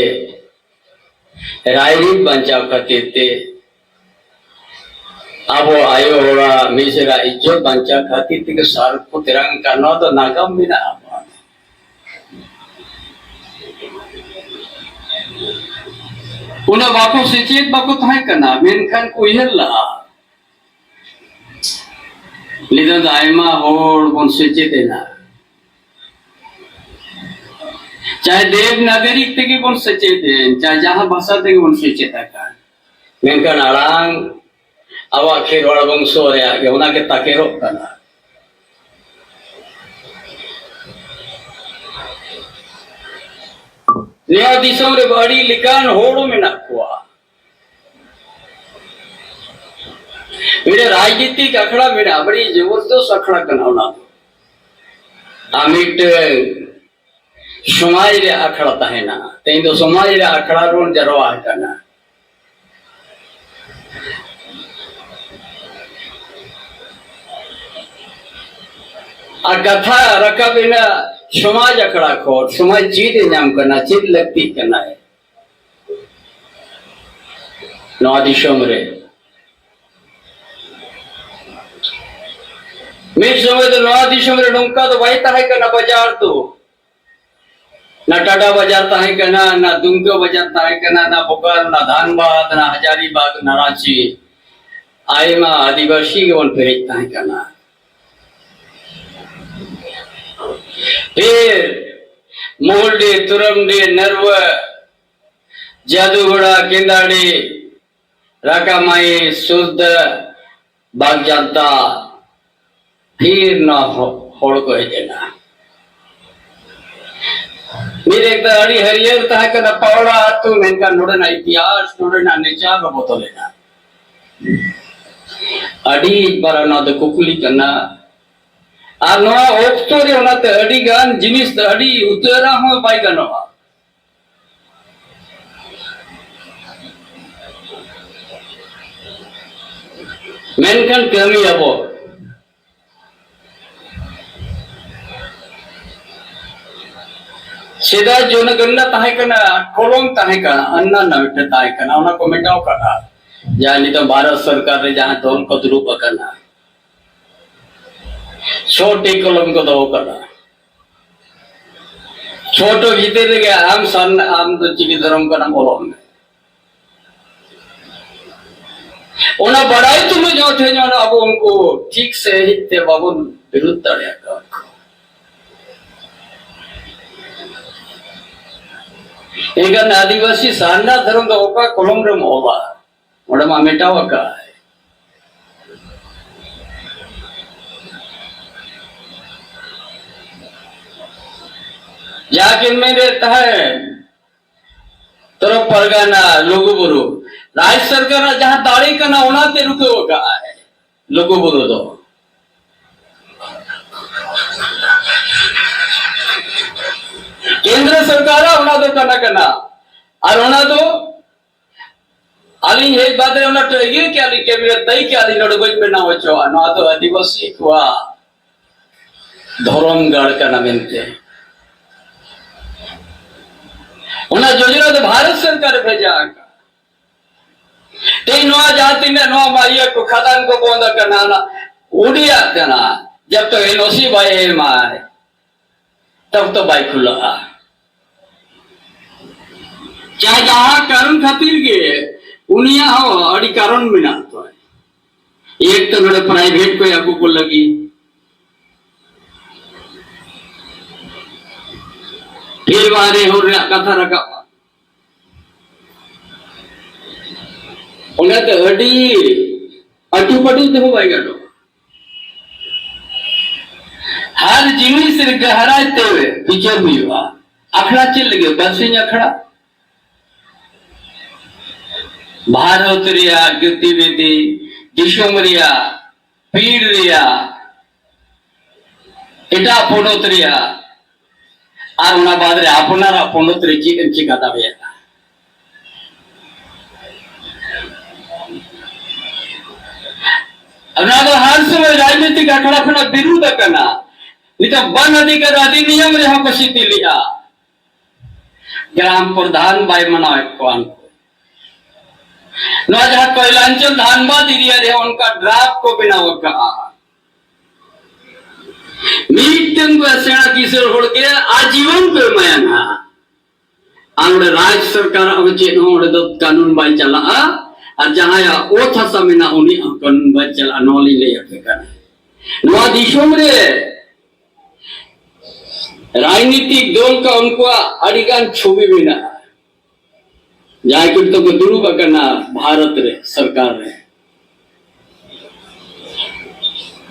ᱨᱟᱭᱨᱤᱛ ᱵᱟᱧᱪᱟᱣ ᱠᱷᱟᱹᱛᱤᱨ ᱛᱮ, ᱟᱵᱚ ᱟᱭᱳ ᱦᱚᱲᱟᱜ ᱢᱤᱥᱮᱨᱟᱜ ᱤᱡᱽᱡᱚᱛ ᱵᱟᱧᱪᱟᱣ ᱠᱷᱟᱹᱛᱤᱨ ᱛᱮᱜᱮ ᱥᱟᱨ ᱠᱚ ᱛᱮᱨᱟᱝ ᱠᱟᱱ, ᱱᱚᱣᱟ ᱫᱚ ᱱᱟᱜᱟᱢ ᱢᱮᱱᱟᱜᱼᱟ᱾ ᱩᱱᱟᱹᱜ ᱵᱟᱠᱚ ᱥᱮᱪᱮᱫ ᱵᱟᱠᱚ ᱛᱟᱦᱮᱸ ᱠᱟᱱᱟ, ᱢᱮᱱᱠᱷᱟᱱ ᱠᱚ ᱩᱭᱦᱟᱹᱨ ᱞᱟᱜᱼᱟ᱾ ᱱᱤᱛᱚᱜ ᱫᱚ ᱟᱭᱢᱟ ᱦᱚᱲ ᱵᱚᱱ ᱥᱮᱪᱮᱫ ᱮᱱᱟ, ᱪᱟᱦᱮ ᱫᱮᱵᱽᱱᱟᱜᱚᱨᱤ ᱛᱮᱜᱮ ᱵᱚᱱ ᱥᱮᱪᱮᱫ ᱮᱱ, ᱪᱟᱦᱮ ᱡᱟᱦᱟᱸ ᱵᱷᱟᱥᱟ ᱛᱮᱜᱮ ᱵᱚᱱ ᱥᱮᱪᱮᱫ ᱟᱠᱟᱱ, ᱢᱮᱱᱠᱷᱟᱱ ᱟᱲᱟᱝ ᱟᱵᱚᱣᱟᱜ ᱠᱷᱮᱨᱣᱟᱲ ᱵᱚᱝᱥᱚ ᱨᱮᱭᱟᱜ ᱜᱮ, ᱚᱱᱟ ᱜᱮ ᱛᱟᱠᱮᱨᱚᱜ ᱠᱟᱱᱟ᱾ ᱱᱚᱣᱟ ᱫᱤᱥᱚᱢ ᱨᱮ ᱟᱹᱰᱤ ᱞᱮᱠᱟᱱ ᱦᱚᱲ ᱢᱮᱱᱟᱜ ᱠᱚᱣᱟ᱾ ᱢᱤᱫᱴᱮᱱ ᱨᱟᱡᱽᱱᱤᱛᱤᱠ ᱟᱠᱷᱲᱟ ᱢᱮᱱᱟᱜᱼᱟ, ᱟᱹᱰᱤ ᱡᱚᱵᱚᱨᱫᱚᱥ ᱟᱠᱷᱲᱟ ᱠᱟᱱᱟ ᱚᱱᱟ ᱫᱚ᱾ ᱟᱨ ᱢᱤᱫᱴᱮᱱ ᱥᱚᱢᱟᱡᱽ ᱨᱮᱭᱟᱜ ᱟᱠᱷᱲᱟ ᱛᱟᱦᱮᱱᱟ᱾ ᱛᱮᱦᱮᱧ ᱫᱚ ᱥᱚᱢᱟᱡᱽ ᱨᱮᱭᱟᱜ ᱟᱠᱷᱲᱟ ᱨᱮᱵᱚᱱ ᱡᱟᱨᱣᱟ ᱟᱠᱟᱱᱟ᱾ ᱟᱨ ᱠᱟᱛᱷᱟ ᱨᱟᱠᱟᱵ ᱮᱱᱟ ᱥᱚᱢᱟᱡᱽ ᱟᱠᱷᱲᱟ ᱠᱷᱚᱱ, ᱥᱚᱢᱟᱡᱽ ᱪᱮᱫ ᱮ ᱧᱟᱢ ᱠᱟᱱᱟ, ᱪᱮᱫ ᱞᱟᱹᱠᱛᱤᱜ ᱠᱟᱱᱟ ᱱᱚᱣᱟ ᱫᱤᱥᱚᱢ ᱨᱮ᱾ ᱢᱤᱫ ᱥᱚᱢᱚᱭ ᱫᱚ ᱱᱚᱣᱟ ᱫᱤᱥᱚᱢ ᱨᱮ ᱱᱚᱝᱠᱟ ᱫᱚ ᱵᱟᱭ ᱛᱟᱦᱮᱸ ᱠᱟᱱᱟ ᱵᱟᱡᱟᱨ ᱫᱚ᱾ ᱱᱟ ᱴᱟᱴᱟ ᱵᱟᱡᱟᱨ ᱛᱟᱦᱮᱸ ᱠᱟᱱᱟ, ᱱᱟ ᱫᱩᱢᱠᱟ ᱵᱟᱡᱟᱨ ᱛᱟᱦᱮᱸ ᱠᱟᱱᱟ, ᱱᱟ ᱵᱳᱠᱟᱨᱳ, ᱱᱟ ᱫᱷᱟᱱᱵᱟᱫᱽ, ᱱᱟ ᱦᱟᱡᱟᱨᱤᱵᱟᱜᱽ, ᱱᱟ ᱨᱟᱸᱪᱤ, ᱟᱭᱢᱟ ᱟᱹᱫᱤᱵᱟᱹᱥᱤ ᱜᱮᱵᱚᱱ ᱯᱮᱨᱮᱡ ᱛᱟᱦᱮᱸ ᱠᱟᱱᱟ᱾ ᱯᱷᱤᱨ ᱢᱩᱦᱩᱞᱰᱤ, ᱛᱩᱨᱟᱢᱰᱤ, ᱱᱟᱨᱣᱟ, ᱡᱟᱫᱩᱜᱚᱲᱟ, ᱠᱮᱱᱫᱟᱲᱤ, ᱨᱟᱠᱟᱢᱟᱭᱤ, ᱥᱩᱨᱫᱟ, ᱵᱟᱜᱽᱡᱟᱱᱛᱟ, ᱯᱷᱤᱨ ᱱᱚᱣᱟ ᱦᱚ-, ᱦᱚᱲ ᱠᱚ ᱦᱮᱡ ᱮᱱᱟ᱾ ᱢᱤᱫ ᱮᱠᱫᱟ ᱟᱹᱰᱤ ᱦᱟᱹᱨᱭᱟᱹᱲ ᱛᱟᱦᱮᱸ ᱠᱟᱱᱟ ᱯᱟᱣᱲᱟ ᱟᱹᱛᱩ, ᱢᱮᱱᱠᱷᱟᱱ ᱱᱚᱰᱮᱱᱟᱜ ᱤᱛᱤᱦᱟᱥ, ᱱᱚᱰᱮᱱᱟᱜ ᱱᱮᱪᱟᱨ ᱦᱚᱸ ᱵᱚᱫᱚᱞ ᱮᱱᱟ᱾ ᱟᱹᱰᱤ ᱢᱟᱨᱟᱝ ᱱᱚᱣᱟ ᱫᱚ ᱠᱩᱠᱞᱤ ᱠᱟᱱᱟ᱾ ᱟᱨ ᱱᱚᱣᱟ ᱚᱠᱛᱚ ᱨᱮ ᱚᱱᱟᱛᱮ ᱟᱹᱰᱤ ᱜᱟᱱ ᱡᱤᱱᱤᱥ ᱫᱚ ᱟᱹᱰᱤ ᱩᱛᱟᱹᱨᱟ ᱦᱚᱸ ᱵᱟᱭ ᱜᱟᱱᱚᱜᱼᱟ᱾ ᱢᱮᱱᱠᱷᱟᱱ ᱠᱟᱹᱢᱤᱭᱟᱵᱚ᱾ ᱥᱮᱫᱟᱭ ᱡᱚᱱᱚᱜᱚᱱᱱᱟ ᱛᱟᱦᱮᱸ ᱠᱟᱱᱟ, ᱠᱚᱞᱚᱢ ᱛᱟᱦᱮᱸ ᱠᱟᱱᱟ, ᱚᱱᱱᱟᱱᱱᱟ ᱢᱤᱫᱴᱮᱱ ᱛᱟᱦᱮᱸ ᱠᱟᱱᱟ, ᱚᱱᱟ ᱠᱚ ᱢᱮᱴᱟᱣ ᱠᱟᱜᱼᱟ᱾ ᱡᱟᱦᱟᱸ ᱱᱤᱛᱚᱜ ᱵᱷᱟᱨᱚᱛ ᱥᱚᱨᱠᱟᱨ ᱨᱮ ᱡᱟᱦᱟᱸ ᱫᱚᱞ ᱠᱚ ᱫᱩᱲᱩᱵ ᱟᱠᱟᱱᱟ, ᱪᱷᱚᱴᱤ ᱠᱚᱞᱚᱢ ᱠᱚ ᱫᱚᱦᱚ ᱠᱟᱜᱼᱟ᱾ ᱪᱷᱚᱴᱚ ᱵᱷᱤᱛᱤᱨ ᱨᱮᱜᱮ ᱟᱢ ᱥᱟᱨᱱᱟ, ᱟᱢ ᱫᱚ ᱪᱤᱞᱤ ᱫᱷᱚᱨᱚᱢ ᱠᱟᱱᱟᱢ, ᱚᱞᱚᱜ ᱢᱮ᱾ ᱚᱱᱟ ᱵᱟᱲᱟᱭ ᱛᱩᱞᱩᱡ ᱦᱚᱸ ᱛᱮᱦᱮᱧ ᱚᱱᱟ ᱟᱵᱚ ᱩᱱᱠᱩ ᱴᱷᱤᱠ ᱥᱟᱺᱦᱤᱡ ᱛᱮ ᱵᱟᱵᱚᱱ ᱵᱤᱨᱩᱫᱷ ᱫᱟᱲᱮᱭᱟᱜ ᱠᱟᱱᱟ᱾ ᱮᱱᱠᱷᱟᱱ ᱟᱹᱫᱤᱵᱟᱹᱥᱤ ᱥᱟᱨᱱᱟ ᱫᱷᱚᱨᱚᱢ ᱫᱚ ᱚᱠᱟ ᱠᱚᱞᱚᱢ ᱨᱮᱢ ᱚᱞᱟ? ᱚᱸᱰᱮ ᱢᱟ ᱢᱮᱴᱟᱣ ᱟᱠᱟᱫ᱾ ᱡᱟᱦᱟᱸ ᱠᱤᱱ ᱢᱮᱱᱮᱫ ᱛᱟᱦᱮᱸᱫ, ᱛᱚᱨᱚᱯ ᱯᱟᱨᱜᱟᱱᱟ, ᱞᱩᱜᱩ ᱵᱩᱨᱩ, ᱨᱟᱡᱽ ᱥᱚᱨᱠᱟᱨᱟᱜ ᱡᱟᱦᱟᱸ ᱫᱟᱲᱮ ᱠᱟᱱᱟ, ᱚᱱᱟᱛᱮ ᱨᱩᱠᱟᱹᱣ ᱟᱠᱟᱫ ᱟᱭ ᱞᱩᱜᱩ ᱵᱩᱨᱩ ᱫᱚ᱾ ᱠᱮᱱᱫᱨᱚ ᱥᱚᱨᱠᱟᱨᱟᱜ ᱚᱱᱟ ᱫᱚ ᱠᱟᱱᱟ ᱠᱟᱱᱟ᱾ ᱟᱨ ᱚᱱᱟ ᱫᱚ ᱟᱹᱞᱤᱧ ᱦᱮᱡ ᱵᱟᱫᱮ ᱚᱱᱟ ᱴᱟᱹᱭᱜᱟᱹ ᱠᱮᱜᱼᱟ ᱞᱤᱧ, ᱠᱮᱵᱤᱱᱮᱴ ᱛᱟᱹᱭ ᱠᱮᱜᱼᱟ ᱞᱤᱧ, ᱱᱚᱰᱮ ᱵᱟᱹᱧ ᱵᱮᱱᱟᱣ ᱦᱚᱪᱚᱣᱟᱜᱼᱟ᱾ ᱱᱚᱣᱟ ᱫᱚ ᱟᱹᱫᱤᱵᱟᱹᱥᱤ ᱠᱚᱣᱟᱜ ᱫᱷᱚᱨᱚᱢ ᱜᱟᱲ ᱠᱟᱱᱟ ᱢᱮᱱᱛᱮ᱾ ᱚᱱᱟ ᱡᱳᱡᱚᱱᱟ ᱫᱚ ᱵᱷᱟᱨᱚᱛ ᱥᱚᱨᱠᱟᱨᱮ ᱵᱷᱮᱡᱟ ᱟᱠᱟᱫ᱾ ᱛᱮᱦᱮᱧ ᱱᱚᱣᱟ ᱡᱟᱦᱟᱸ ᱛᱤᱱᱟᱹᱜ ᱱᱚᱣᱟ ᱢᱟ ᱤᱭᱟᱹ ᱠᱚ ᱠᱷᱟᱫᱟᱱ ᱠᱚ ᱵᱚᱱᱫ ᱟᱠᱟᱱᱟ, ᱚᱱᱟ ᱩᱰᱤᱭᱟᱜ ᱠᱟᱱᱟ, ᱡᱟᱵ ᱛᱚᱠ ᱮᱱ ᱳ ᱥᱤ ᱵᱟᱭ ᱮᱢᱟᱭ᱾ ᱛᱚᱵ ᱛᱚ ᱵᱟᱭ ᱠᱷᱩᱞᱟᱹᱜᱼᱟ᱾ ᱪᱟᱦᱮ ᱡᱟᱦᱟᱸ ᱠᱟᱨᱚᱱ ᱠᱷᱟᱹᱛᱤᱨ ᱜᱮ, ᱩᱱᱤᱭᱟᱜ ᱦᱚᱸ ᱟᱹᱰᱤ ᱠᱟᱨᱚᱱ ᱢᱮᱱᱟᱜ ᱛᱟᱭ᱾ ᱮᱠ ᱛᱚ ᱱᱚᱰᱮ ᱯᱨᱟᱭᱵᱷᱮᱴ ᱠᱚ ᱟᱹᱜᱩ ᱠᱚ ᱞᱟᱹᱜᱤᱫ, ᱯᱷᱤᱨ ᱵᱟᱦᱨᱮ ᱦᱚᱲ ᱨᱮᱭᱟᱜ ᱠᱟᱛᱷᱟ ᱨᱟᱠᱟᱵᱼᱟ᱾ ᱚᱱᱟᱛᱮ ᱟᱹᱰᱤ ᱟᱹᱴᱩᱯᱟᱹᱴᱩ ᱛᱮᱦᱚᱸ ᱵᱟᱭ ᱜᱟᱱᱚᱜᱼᱟ᱾ ᱦᱟᱨ ᱡᱤᱱᱤᱥ ᱨᱮ ᱜᱟᱦᱨᱟᱭ ᱛᱮ ᱵᱤᱪᱟᱹᱨ ᱦᱩᱭᱩᱜᱼᱟ᱾ ᱟᱠᱷᱲᱟ ᱪᱮᱫ ᱞᱟᱹᱜᱤᱫ? ᱵᱟᱨᱥᱤᱧ ᱟᱠᱷᱲᱟ᱾ ᱵᱷᱟᱨᱚᱛ ᱨᱮᱭᱟᱜ ᱜᱚᱛᱤᱵᱤᱫᱷᱤ, ᱫᱤᱥᱚᱢ ᱨᱮᱭᱟᱜ ᱯᱤᱲ ᱨᱮᱭᱟᱜ, ᱮᱴᱟᱜ ᱯᱚᱱᱚᱛ ᱨᱮᱭᱟᱜ, ᱟᱨ ᱚᱱᱟ ᱵᱟᱫ ᱨᱮ ᱟᱯᱱᱟᱨᱟᱜ ᱯᱚᱱᱚᱛ ᱨᱮ ᱪᱮᱫ ᱮᱢ ᱪᱤᱠᱟ ᱫᱟᱲᱮᱭᱟᱜᱼᱟ? ᱚᱱᱟ ᱫᱚ ᱦᱟᱨ ᱥᱚᱢᱚᱭ ᱨᱟᱡᱽᱱᱤᱛᱤᱠ ᱟᱠᱷᱲᱟ ᱠᱷᱚᱱᱟᱜ ᱵᱤᱨᱩᱫᱷ ᱟᱠᱟᱱᱟ᱾ ᱱᱤᱛᱚᱜ ᱵᱟᱱ ᱚᱫᱷᱤᱠᱟᱨ ᱚᱫᱷᱤᱱᱤᱭᱚᱢ ᱨᱮᱦᱚᱸ ᱠᱚ ᱥᱤᱛᱤᱞᱮᱜᱼᱟ᱾ ᱜᱨᱟᱢ ᱯᱨᱚᱫᱷᱟᱱ ᱵᱟᱭ ᱢᱟᱱᱟᱣᱮᱫ ᱠᱚᱣᱟ᱾ ᱱᱚᱣᱟ ᱡᱟᱦᱟᱸ ᱠᱚᱭᱞᱟᱧᱪᱚᱞ ᱫᱷᱟᱱᱵᱟᱫ ᱮᱨᱤᱭᱟ ᱨᱮ ᱚᱱᱠᱟ ᱰᱨᱟᱯ ᱠᱚ ᱵᱮᱱᱟᱣ ᱟᱠᱟᱫᱼᱟ, ᱢᱤᱫᱴᱟᱝ ᱠᱚ ᱥᱮᱬᱟ ᱠᱤᱥᱟᱹᱬ ᱦᱚᱲ ᱜᱮ ᱟᱡᱤᱵᱚᱱ ᱠᱚ ᱮᱢᱟᱭᱟ ᱱᱟᱦᱟᱜ᱾ ᱟᱨ ᱚᱸᱰᱮ ᱨᱟᱡᱽ ᱥᱚᱨᱠᱟᱨᱟᱜ ᱦᱚᱸ ᱪᱮᱫ ᱦᱚᱸ ᱚᱸᱰᱮ ᱫᱚ ᱠᱟᱹᱱᱩᱱ ᱵᱟᱭ ᱪᱟᱞᱟᱜᱼᱟ, ᱟᱨ ᱡᱟᱦᱟᱸᱭᱟᱜ ᱚᱛ ᱦᱟᱥᱟ ᱢᱮᱱᱟᱜᱼᱟ ᱩᱱᱤᱭᱟᱜ ᱦᱚᱸ ᱠᱟᱹᱱᱩᱱ ᱵᱟᱭ ᱪᱟᱞᱟᱜᱼᱟ᱾ ᱱᱚᱣᱟ ᱞᱤᱧ ᱞᱟᱹᱭ ᱟᱯᱮ ᱠᱟᱱᱟ᱾ ᱱᱚᱣᱟ ᱫᱤᱥᱚᱢ ᱨᱮ ᱨᱟᱡᱽᱱᱤᱛᱤᱠ ᱫᱚᱞ ᱠᱚ ᱩᱱᱠᱩᱣᱟᱜ ᱟᱹᱰᱤᱜᱟᱱ ᱪᱷᱚᱵᱤ ᱢᱮᱱᱟᱜᱼᱟ᱾ ᱡᱟᱦᱟᱸᱭ ᱠᱚ ᱱᱤᱛᱚᱜ ᱠᱚ ᱫᱩᱲᱩᱵ ᱟᱠᱟᱱᱟ ᱵᱷᱟᱨᱚᱛ ᱨᱮ, ᱥᱚᱨᱠᱟᱨ ᱨᱮ,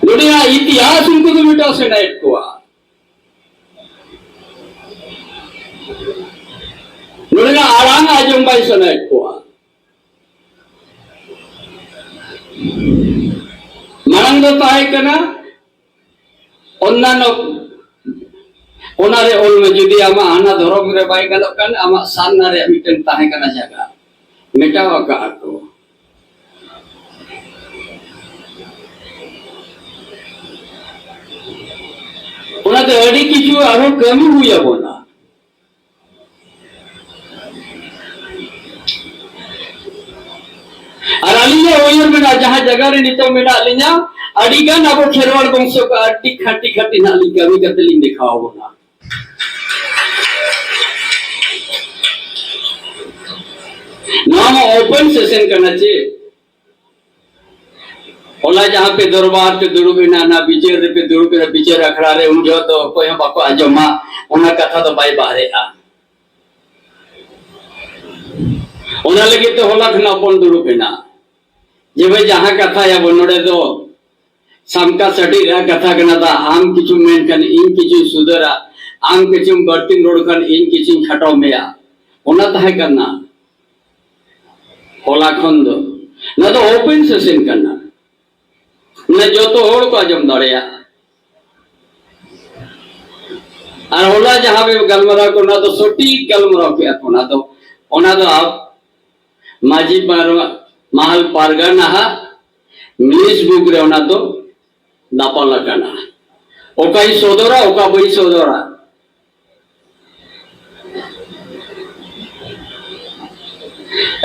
ᱱᱚᱰᱮᱱᱟᱜ ᱤᱛᱤᱦᱟᱥ ᱩᱱᱠᱩ ᱫᱚ ᱢᱮᱴᱟᱣ ᱥᱟᱱᱟᱭᱮᱫ ᱠᱚᱣᱟ᱾ ᱱᱚᱰᱮᱱᱟᱜ ᱟᱲᱟᱝ ᱟᱸᱡᱚᱢ ᱵᱟᱭ ᱥᱟᱱᱟᱭᱮᱫ ᱠᱚᱣᱟ᱾ ᱢᱟᱲᱟᱝ ᱫᱚ ᱛᱟᱦᱮᱸ ᱠᱟᱱᱟ ᱚᱱᱱᱟᱱᱚ, ᱚᱱᱟᱨᱮ ᱚᱞ ᱢᱮ, ᱡᱩᱫᱤ ᱟᱢᱟᱜ ᱦᱟᱱᱟ ᱫᱷᱚᱨᱚᱢ ᱨᱮ ᱵᱟᱭ ᱜᱟᱱᱚᱜ ᱠᱷᱟᱱ, ᱟᱢᱟᱜ ᱥᱟᱨᱱᱟ ᱨᱮᱭᱟᱜ ᱢᱤᱫᱴᱮᱱ ᱛᱟᱦᱮᱸ ᱠᱟᱱᱟ ᱡᱟᱭᱜᱟ, ᱢᱮᱴᱟᱣ ᱟᱠᱟᱫᱼᱟ ᱠᱚ᱾ ᱚᱱᱟᱛᱮ ᱟᱹᱰᱤ ᱠᱤᱪᱷᱩ ᱟᱨᱦᱚᱸ ᱠᱟᱹᱢᱤ ᱦᱩᱭ ᱟᱵᱚᱱᱟ᱾ ᱟᱨ ᱟᱹᱞᱤᱧᱟᱜ ᱩᱭᱦᱟᱹᱨ ᱢᱮᱱᱟᱜᱼᱟ, ᱡᱟᱦᱟᱸ ᱡᱟᱭᱜᱟ ᱨᱮ ᱱᱤᱛᱚᱜ ᱢᱮᱱᱟᱜ ᱞᱤᱧᱟ, ᱟᱹᱰᱤ ᱜᱟᱱ ᱟᱵᱚ ᱠᱷᱮᱨᱣᱟᱲ ᱵᱚᱝᱥᱚ ᱠᱚ ᱟᱹᱰᱤ ᱠᱷᱟᱹᱴᱤ ᱠᱷᱟᱹᱴᱤ ᱱᱟᱜ ᱞᱤᱧ ᱠᱟᱹᱢᱤ ᱠᱟᱛᱮ ᱞᱤᱧ ᱫᱮᱠᱷᱟᱣ ᱟᱵᱚᱱᱟ᱾ ᱱᱚᱣᱟ ᱢᱟ ᱳᱯᱮᱱ ᱥᱮᱥᱚᱱ ᱠᱟᱱᱟ ᱪᱮ? ᱦᱚᱞᱟ ᱡᱟᱦᱟᱸ ᱯᱮ ᱫᱚᱨᱵᱟᱨ ᱯᱮ ᱫᱩᱲᱩᱵ ᱮᱱᱟ, ᱚᱱᱟ ᱵᱤᱪᱟᱹᱨ ᱨᱮᱯᱮ ᱫᱩᱲᱩᱵ ᱮᱱᱟ, ᱵᱤᱪᱟᱹᱨ ᱟᱠᱷᱲᱟ ᱨᱮ, ᱩᱱ ᱡᱚᱦᱚᱜ ᱫᱚ ᱚᱠᱚᱭ ᱦᱚᱸ ᱵᱟᱠᱚ ᱟᱸᱡᱚᱢᱟ, ᱚᱱᱟ ᱠᱟᱛᱷᱟ ᱫᱚ ᱵᱟᱭ ᱵᱟᱦᱨᱮᱜᱼᱟ᱾ ᱚᱱᱟ ᱞᱟᱹᱜᱤᱫ ᱛᱮ ᱦᱚᱞᱟ ᱠᱷᱚᱱᱟᱜ ᱵᱚᱱ ᱫᱩᱲᱩᱵ ᱮᱱᱟ᱾ ᱡᱮ ᱵᱷᱟᱭ, ᱡᱟᱦᱟᱸ ᱠᱟᱛᱷᱟᱭᱟᱵᱚᱱ ᱱᱚᱰᱮ ᱫᱚ ᱥᱟᱢᱠᱟ ᱥᱟᱹᱰᱤ ᱨᱮᱭᱟᱜ ᱠᱟᱛᱷᱟ ᱠᱟᱱᱟ, ᱫᱟ ᱟᱢ ᱠᱤᱪᱷᱩᱢ ᱢᱮᱱ ᱠᱷᱟᱱ ᱤᱧ ᱠᱤᱪᱷᱩᱧ ᱥᱩᱫᱷᱟᱹᱨᱟ, ᱟᱢ ᱠᱤᱪᱷᱩᱢ ᱵᱟᱹᱲᱛᱤᱢ ᱨᱚᱲ ᱠᱷᱟᱱ ᱤᱧ ᱠᱤᱪᱷᱩᱧ ᱠᱷᱟᱴᱚ ᱢᱮᱭᱟ᱾ ᱚᱱᱟ ᱛᱟᱦᱮᱸ ᱠᱟᱱᱟ ᱦᱚᱞᱟ ᱠᱷᱚᱱ ᱫᱚ᱾ ᱱᱚᱣᱟ ᱫᱚ ᱳᱯᱮᱱ ᱥᱮᱥᱚᱱ ᱠᱟᱱᱟ, ᱢᱟᱱᱮ ᱡᱚᱛᱚ ᱦᱚᱲ ᱠᱚ ᱟᱸᱡᱚᱢ ᱫᱟᱲᱮᱭᱟᱜᱼᱟ᱾ ᱟᱨ ᱦᱚᱞᱟ ᱡᱟᱦᱟᱸ ᱵᱮ ᱜᱟᱞᱢᱟᱨᱟᱣ ᱠᱚ, ᱚᱱᱟ ᱫᱚ ᱥᱚᱴᱷᱤᱠ ᱜᱟᱞᱢᱟᱨᱟᱣ ᱠᱮᱜᱼᱟ ᱠᱚ᱾ ᱚᱱᱟ ᱫᱚ, ᱚᱱᱟ ᱫᱚ ᱟᱵ-, ᱢᱟᱹᱡᱷᱤ ᱯᱟᱨᱜᱟ-, ᱢᱟᱦᱟᱞ ᱯᱟᱨᱜᱟᱱᱟ ᱦᱟᱜ ᱱᱤᱭᱩᱡᱽ ᱵᱩᱠ ᱨᱮ ᱚᱱᱟ ᱫᱚ ᱫᱟᱯᱟᱞ ᱟᱠᱟᱱᱟ᱾ ᱚᱠᱟᱧ ᱥᱚᱫᱚᱨᱟ, ᱚᱠᱟ ᱵᱟᱹᱧ ᱥᱚᱫᱚᱨᱟ᱾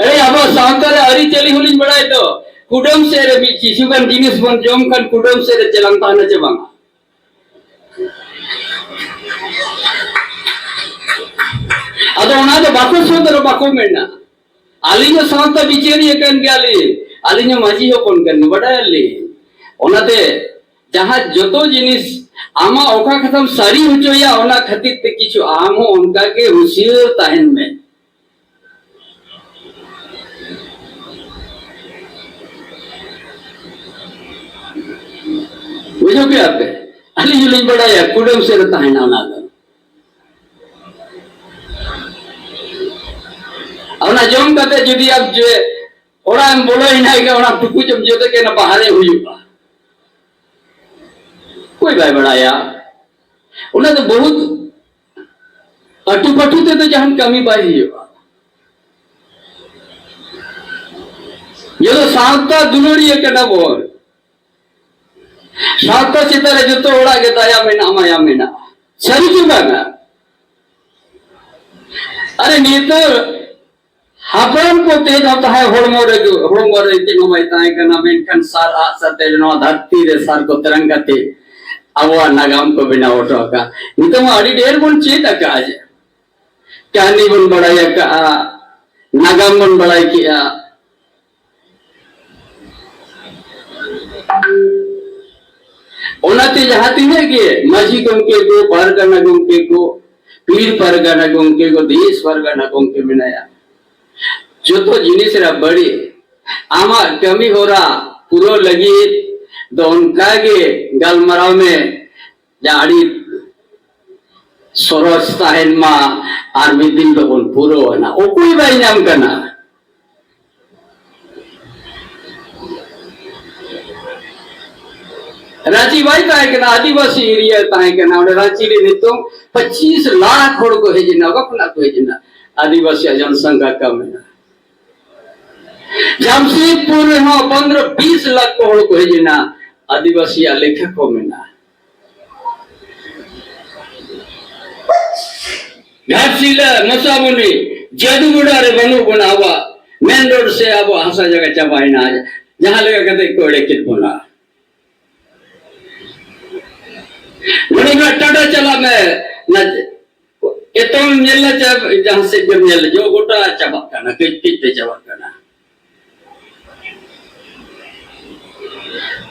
ᱟᱨᱮ, ᱟᱵᱚ ᱥᱟᱶᱛᱟ ᱨᱮ ᱟᱹᱨᱤᱪᱟᱹᱞᱤ ᱦᱚᱸᱞᱤᱧ ᱵᱟᱲᱟᱭ ᱫᱚ, ᱠᱩᱰᱟᱹᱢ ᱥᱮᱫ ᱨᱮ ᱢᱤᱫ ᱠᱤᱪᱷᱩ ᱜᱟᱱ ᱡᱤᱱᱤᱥ ᱵᱚᱱ ᱡᱚᱢ ᱠᱷᱟᱱ ᱠᱩᱰᱟᱹᱢ ᱥᱮᱫ ᱨᱮ ᱪᱮᱞᱟᱝ ᱛᱟᱦᱮᱱᱟ ᱪᱮ ᱵᱟᱝᱟ? ᱟᱫᱚ ᱚᱱᱟ ᱫᱚ ᱵᱟᱠᱚ ᱥᱚᱫᱚᱨᱟ, ᱵᱟᱠᱚ ᱢᱮᱱᱟ᱾ ᱟᱹᱞᱤᱧ ᱦᱚᱸ ᱥᱟᱶᱛᱟ ᱵᱤᱪᱟᱹᱨᱤᱭᱟᱹ ᱠᱟᱱ ᱜᱮᱭᱟᱞᱤᱧ, ᱟᱹᱞᱤᱧ ᱦᱚᱸ ᱢᱟᱹᱡᱷᱤ ᱦᱚᱯᱚᱱ ᱠᱟᱱ ᱜᱮ, ᱵᱟᱰᱟᱭᱟᱞᱤᱧ᱾ ᱚᱱᱟᱛᱮ ᱡᱟᱦᱟᱸ ᱡᱚᱛᱚ ᱡᱤᱱᱤᱥ ᱟᱢᱟᱜ ᱚᱠᱟ ᱠᱟᱛᱷᱟᱢ ᱥᱟᱹᱨᱤ ᱦᱚᱪᱚᱭᱟ, ᱚᱱᱟ ᱠᱷᱟᱹᱛᱤᱨ ᱛᱮ ᱠᱤᱪᱷᱩ ᱟᱢ ᱦᱚᱸ ᱚᱱᱠᱟ ᱜᱮ ᱦᱩᱸᱥᱤᱭᱟᱹᱨ ᱛᱟᱦᱮᱱ ᱢᱮ᱾ ᱵᱩᱡᱷᱟᱹᱣ ᱠᱮᱜᱼᱟ ᱯᱮ? ᱟᱹᱞᱤᱧ ᱦᱚᱸᱞᱤᱧ ᱵᱟᱰᱟᱭᱟ, ᱠᱩᱰᱟᱹᱢ ᱥᱮᱫ ᱨᱮ ᱛᱟᱦᱮᱱᱟ ᱚᱱᱟ ᱫᱚ᱾ ᱚᱱᱟ ᱡᱚᱢ ᱠᱟᱛᱮ ᱡᱩᱫᱤ ᱟᱢ ᱡᱮ ᱚᱲᱟᱜ ᱮᱢ ᱵᱚᱞᱚᱭᱮᱱᱟ, ᱮᱱᱠᱷᱟᱱ ᱚᱱᱟ ᱴᱩᱠᱩᱡ ᱮᱢ ᱡᱚᱛᱚ ᱜᱮ ᱚᱱᱟ ᱵᱟᱦᱨᱮ ᱦᱩᱭᱩᱜᱼᱟ᱾ ᱚᱠᱚᱭ ᱵᱟᱭ ᱵᱟᱲᱟᱭᱟ? ᱚᱱᱟ ᱫᱚ ᱵᱚᱦᱩᱛ ᱟᱹᱴᱩ ᱯᱟᱹᱴᱩ ᱛᱮᱫᱚ ᱡᱟᱦᱟᱱ ᱠᱟᱹᱢᱤ ᱵᱟᱭ ᱦᱩᱭᱩᱜᱼᱟ᱾ ᱡᱚᱛᱚ ᱥᱟᱶᱛᱟ ᱫᱩᱞᱟᱹᱲᱤᱭᱟᱹ ᱠᱟᱱᱟ ᱵᱚᱱ᱾ ᱥᱟᱶᱛᱟ ᱪᱮᱛᱟᱱ ᱨᱮ ᱡᱚᱛᱚ ᱦᱚᱲᱟᱜ ᱜᱮ ᱫᱟᱭᱟ ᱢᱮᱱᱟᱜᱼᱟ, ᱢᱟᱭᱟ ᱢᱮᱱᱟᱜᱼᱟ᱾ ᱥᱟᱹᱨᱤ ᱜᱮ ᱵᱟᱝᱟ? ᱟᱨᱮ, ᱱᱤᱛᱚᱜ ᱦᱟᱯᱲᱟᱢ ᱠᱚ ᱛᱮᱦᱮᱧ ᱦᱚᱸ ᱛᱟᱦᱮᱸ ᱦᱚᱲᱢᱚ ᱨᱮ, ᱦᱚᱲᱢᱚ ᱨᱮ ᱪᱮᱫ ᱦᱚᱸ ᱵᱟᱭ ᱛᱟᱦᱮᱸ ᱠᱟᱱᱟ, ᱢᱮᱱᱠᱷᱟᱱ ᱥᱟᱨ ᱟᱜ ᱥᱟᱨ ᱛᱮ ᱱᱚᱣᱟ ᱫᱷᱟᱹᱨᱛᱤ ᱨᱮ ᱥᱟᱨ ᱠᱚ ᱛᱮᱨᱟᱝ ᱠᱟᱛᱮ ᱟᱵᱚᱣᱟᱜ ᱱᱟᱜᱟᱢ ᱠᱚ ᱵᱮᱱᱟᱣ ᱦᱚᱴᱚ ᱟᱠᱟᱫᱼᱟ᱾ ᱱᱤᱛᱚᱜ ᱢᱟ ᱟᱹᱰᱤ ᱰᱷᱮᱨ ᱵᱚᱱ ᱪᱮᱫ ᱟᱠᱟᱫᱼᱟ, ᱡᱮ ᱠᱟᱹᱦᱱᱤ ᱵᱚᱱ ᱵᱟᱲᱟᱭ ᱟᱠᱟᱫᱼᱟ, ᱱᱟᱜᱟᱢ ᱵᱚᱱ ᱵᱟᱲᱟᱭ ᱠᱮᱜᱼᱟ᱾ ᱚᱱᱟᱛᱮ ᱡᱟᱦᱟᱸ ᱛᱤᱱᱟᱹᱜ ᱜᱮ ᱢᱟᱹᱡᱷᱤ ᱜᱚᱢᱠᱮ ᱠᱚ, ᱯᱟᱨᱜᱟᱱᱟ ᱜᱚᱢᱠᱮ ᱠᱚ, ᱯᱤᱲ ᱯᱟᱨᱜᱟᱱᱟ ᱜᱚᱢᱠᱮ ᱠᱚ, ᱫᱮᱥ ᱯᱟᱨᱜᱟᱱᱟ ᱜᱚᱢᱠᱮ ᱢᱮᱱᱟᱭᱟ, ᱡᱚᱛᱚ ᱡᱤᱱᱤᱥ ᱨᱮ ᱵᱟᱹᱲᱤᱡ ᱟᱢᱟᱜ ᱠᱟᱹᱢᱤ ᱦᱚᱨᱟ ᱯᱩᱨᱟᱹᱣ ᱞᱟᱹᱜᱤᱫ ᱫᱚ ᱚᱱᱠᱟ ᱜᱮ ᱜᱟᱞᱢᱟᱨᱟᱣ ᱢᱮ, ᱡᱮ ᱟᱹᱰᱤ ᱥᱚᱨᱚᱥ ᱛᱟᱦᱮᱱ ᱢᱟ, ᱟᱨ ᱢᱤᱫ ᱫᱤᱱ ᱫᱚᱵᱚᱱ ᱯᱩᱨᱟᱹᱣ ᱮᱱᱟ᱾ ᱚᱠᱚᱭ ᱵᱟᱭ ᱧᱟᱢ ᱠᱟᱱᱟ? ᱨᱟᱸᱪᱤ ᱵᱟᱭ ᱛᱟᱦᱮᱸ ᱠᱟᱱᱟ, ᱟᱹᱫᱤᱵᱟᱹᱥᱤ ᱮᱨᱤᱭᱟ ᱛᱟᱦᱮᱸ ᱠᱟᱱᱟ᱾ ᱚᱸᱰᱮ ᱨᱟᱸᱪᱤ ᱨᱮ ᱱᱤᱛᱚᱝ ᱯᱚᱸᱪᱤᱥ ᱞᱟᱠᱷ ᱦᱚᱲ ᱠᱚ ᱦᱮᱡ ᱮᱱᱟ᱾ ᱚᱠᱟ ᱠᱷᱚᱱᱟᱜ ᱠᱚ ᱦᱮᱡ ᱮᱱᱟ? ᱟᱹᱫᱤᱵᱟᱹᱥᱤᱭᱟᱜ ᱡᱚᱱᱥᱚᱝᱠᱷᱟ ᱠᱚᱢ ᱮᱱᱟ᱾ ᱡᱟᱢᱥᱮᱫᱽᱯᱩᱨ ᱨᱮᱦᱚᱸ ᱯᱚᱱᱫᱽᱨᱚ ᱵᱤᱥ ᱞᱟᱠᱷ ᱠᱚ ᱦᱚᱲ ᱠᱚ ᱦᱮᱡ ᱮᱱᱟ᱾ ᱟᱹᱫᱤᱵᱟᱹᱥᱤᱭᱟᱜ ᱞᱮᱠᱷᱟ ᱠᱚᱢ ᱮᱱᱟ᱾ ᱜᱷᱟᱴᱥᱤᱞᱟᱹ, ᱢᱚᱥᱟᱵᱚᱱᱤ, ᱡᱟᱫᱩᱜᱚᱲᱟ ᱨᱮ ᱵᱟᱹᱱᱩᱜ ᱵᱚᱱᱟ᱾ ᱟᱵᱚᱣᱟᱜ ᱢᱮᱱ ᱨᱳᱰ ᱥᱮ ᱟᱵᱚᱣᱟᱜ ᱦᱟᱥᱟ ᱡᱟᱭᱜᱟ ᱪᱟᱵᱟᱭᱮᱱᱟ, ᱡᱟᱦᱟᱸ ᱞᱮᱠᱟ ᱠᱟᱛᱮ ᱠᱚ ᱮᱲᱮ ᱠᱮᱫ ᱵᱚᱱᱟ᱾ ᱱᱚᱰᱮ ᱠᱷᱚᱱᱟᱜ ᱴᱟᱴᱟ ᱪᱟᱞᱟᱜ ᱢᱮ, ᱚᱱᱟ ᱮᱛᱚᱢ ᱧᱮᱞ ᱞᱮ ᱪᱟ-, ᱡᱟᱦᱟᱸ ᱥᱮᱫ ᱜᱮᱢ ᱧᱮᱞ, ᱡᱚ ᱜᱚᱴᱟ ᱪᱟᱵᱟᱜ ᱠᱟᱱᱟ, ᱠᱟᱹᱡ ᱠᱟᱹᱡ ᱛᱮ ᱪᱟᱵᱟᱜ ᱠᱟᱱᱟ᱾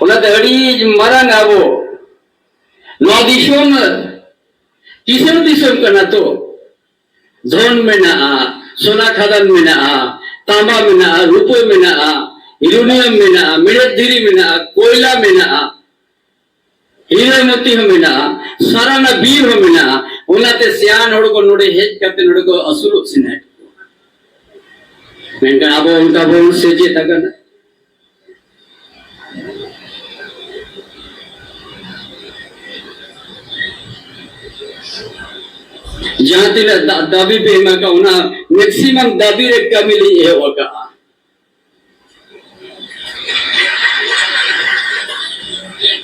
ᱚᱱᱟᱛᱮ ᱟᱹᱰᱤ ᱢᱟᱨᱟᱝ ᱟᱵᱚ ᱱᱚᱣᱟ ᱫᱤᱥᱚᱢ ᱠᱤᱥᱟᱹᱬ ᱫᱤᱥᱚᱢ ᱠᱟᱱᱟ ᱛᱚ᱾ ᱫᱷᱚᱱ ᱢᱮᱱᱟᱜᱼᱟ, ᱥᱚᱱᱟ ᱠᱷᱟᱫᱟᱱ ᱢᱮᱱᱟᱜᱼᱟ, ᱛᱟᱸᱵᱟ ᱢᱮᱱᱟᱜᱼᱟ, ᱨᱩᱯᱟᱹ ᱢᱮᱱᱟᱜᱼᱟ, ᱤᱭᱩᱨᱮᱱᱤᱭᱟᱢ ᱢᱮᱱᱟᱜᱼᱟ, ᱢᱮᱬᱦᱮᱫ ᱫᱷᱤᱨᱤ ᱢᱮᱱᱟᱜᱼᱟ, ᱠᱚᱭᱞᱟ ᱢᱮᱱᱟᱜᱼᱟ, ᱦᱤᱨᱟᱹ ᱢᱚᱛᱤ ᱦᱚᱸ ᱢᱮᱱᱟᱜᱼᱟ, ᱥᱟᱨᱟᱱᱟ ᱵᱤᱨ ᱦᱚᱸ ᱢᱮᱱᱟᱜᱼᱟ᱾ ᱚᱱᱟᱛᱮ ᱥᱮᱭᱟᱱ ᱦᱚᱲ ᱠᱚ ᱱᱚᱰᱮ ᱦᱮᱡ ᱠᱟᱛᱮ ᱱᱚᱰᱮ ᱠᱚ ᱟᱹᱥᱩᱞᱚᱜ ᱥᱟᱱᱟᱭᱮᱫ ᱠᱚᱣᱟ᱾ ᱢᱮᱱᱠᱷᱟᱱ ᱟᱵᱚ ᱚᱱᱠᱟ ᱵᱚᱱ ᱥᱮᱪᱮᱫ ᱟᱠᱟᱱᱟ᱾ ᱡᱟᱦᱟᱸ ᱛᱤᱱᱟᱹᱜ ᱫᱟ-, ᱫᱟᱹᱵᱤ ᱯᱮ ᱮᱢ ᱟᱠᱟᱫ, ᱚᱱᱟ ᱢᱮᱠᱥᱤᱢᱟᱢ ᱫᱟᱹᱵᱤ ᱨᱮ ᱠᱟᱹᱢᱤ ᱞᱤᱧ ᱮᱦᱚᱵ ᱟᱠᱟᱫᱼᱟ᱾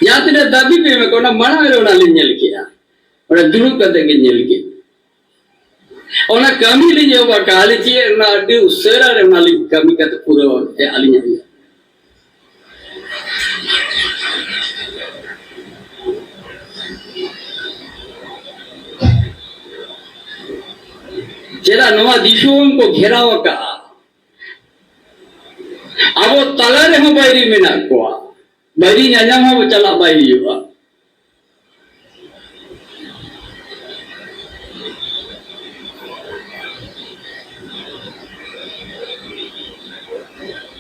ᱡᱟᱦᱟᱸ ᱛᱤᱱᱟᱹᱜ ᱫᱟᱹᱵᱤ ᱯᱮ ᱮᱢ ᱟᱠᱟᱫ, ᱚᱱᱟ ᱢᱟᱲᱟᱝ ᱨᱮ ᱚᱱᱟ ᱞᱤᱧ ᱧᱮᱞ ᱠᱮᱜᱼᱟ᱾ ᱚᱸᱰᱮ ᱫᱩᱲᱩᱵ ᱠᱟᱛᱮ ᱜᱮ ᱧᱮᱞ ᱠᱮᱫ᱾ ᱚᱱᱟ ᱠᱟᱹᱢᱤ ᱞᱤᱧ ᱮᱦᱚᱵ ᱟᱠᱟᱫᱼᱟ, ᱟᱹᱞᱤᱧ ᱪᱮᱫ ᱚᱱᱟ ᱟᱹᱰᱤ ᱩᱥᱟᱹᱨᱟ ᱨᱮ ᱚᱱᱟ ᱞᱤᱧ ᱠᱟᱹᱢᱤ ᱠᱟᱛᱮ ᱯᱩᱨᱟᱹᱣ ᱟᱹᱞᱤᱧᱟᱜ ᱦᱩᱭᱩᱜᱼᱟ᱾ ᱪᱮᱫᱟᱜ ᱱᱚᱣᱟ ᱫᱤᱥᱚᱢ ᱠᱚ ᱜᱷᱮᱨᱟᱣ ᱟᱠᱟᱫᱼᱟ? ᱟᱵᱚ ᱛᱟᱞᱟ ᱨᱮᱦᱚᱸ ᱵᱟᱹᱭᱨᱤ ᱢᱮᱱᱟᱜ ᱠᱚᱣᱟ᱾ ᱵᱟᱹᱭᱨᱤ ᱧᱟᱧᱟᱢ ᱦᱚᱸ ᱪᱟᱞᱟᱜ ᱵᱟᱭ ᱦᱩᱭᱩᱜᱼᱟ᱾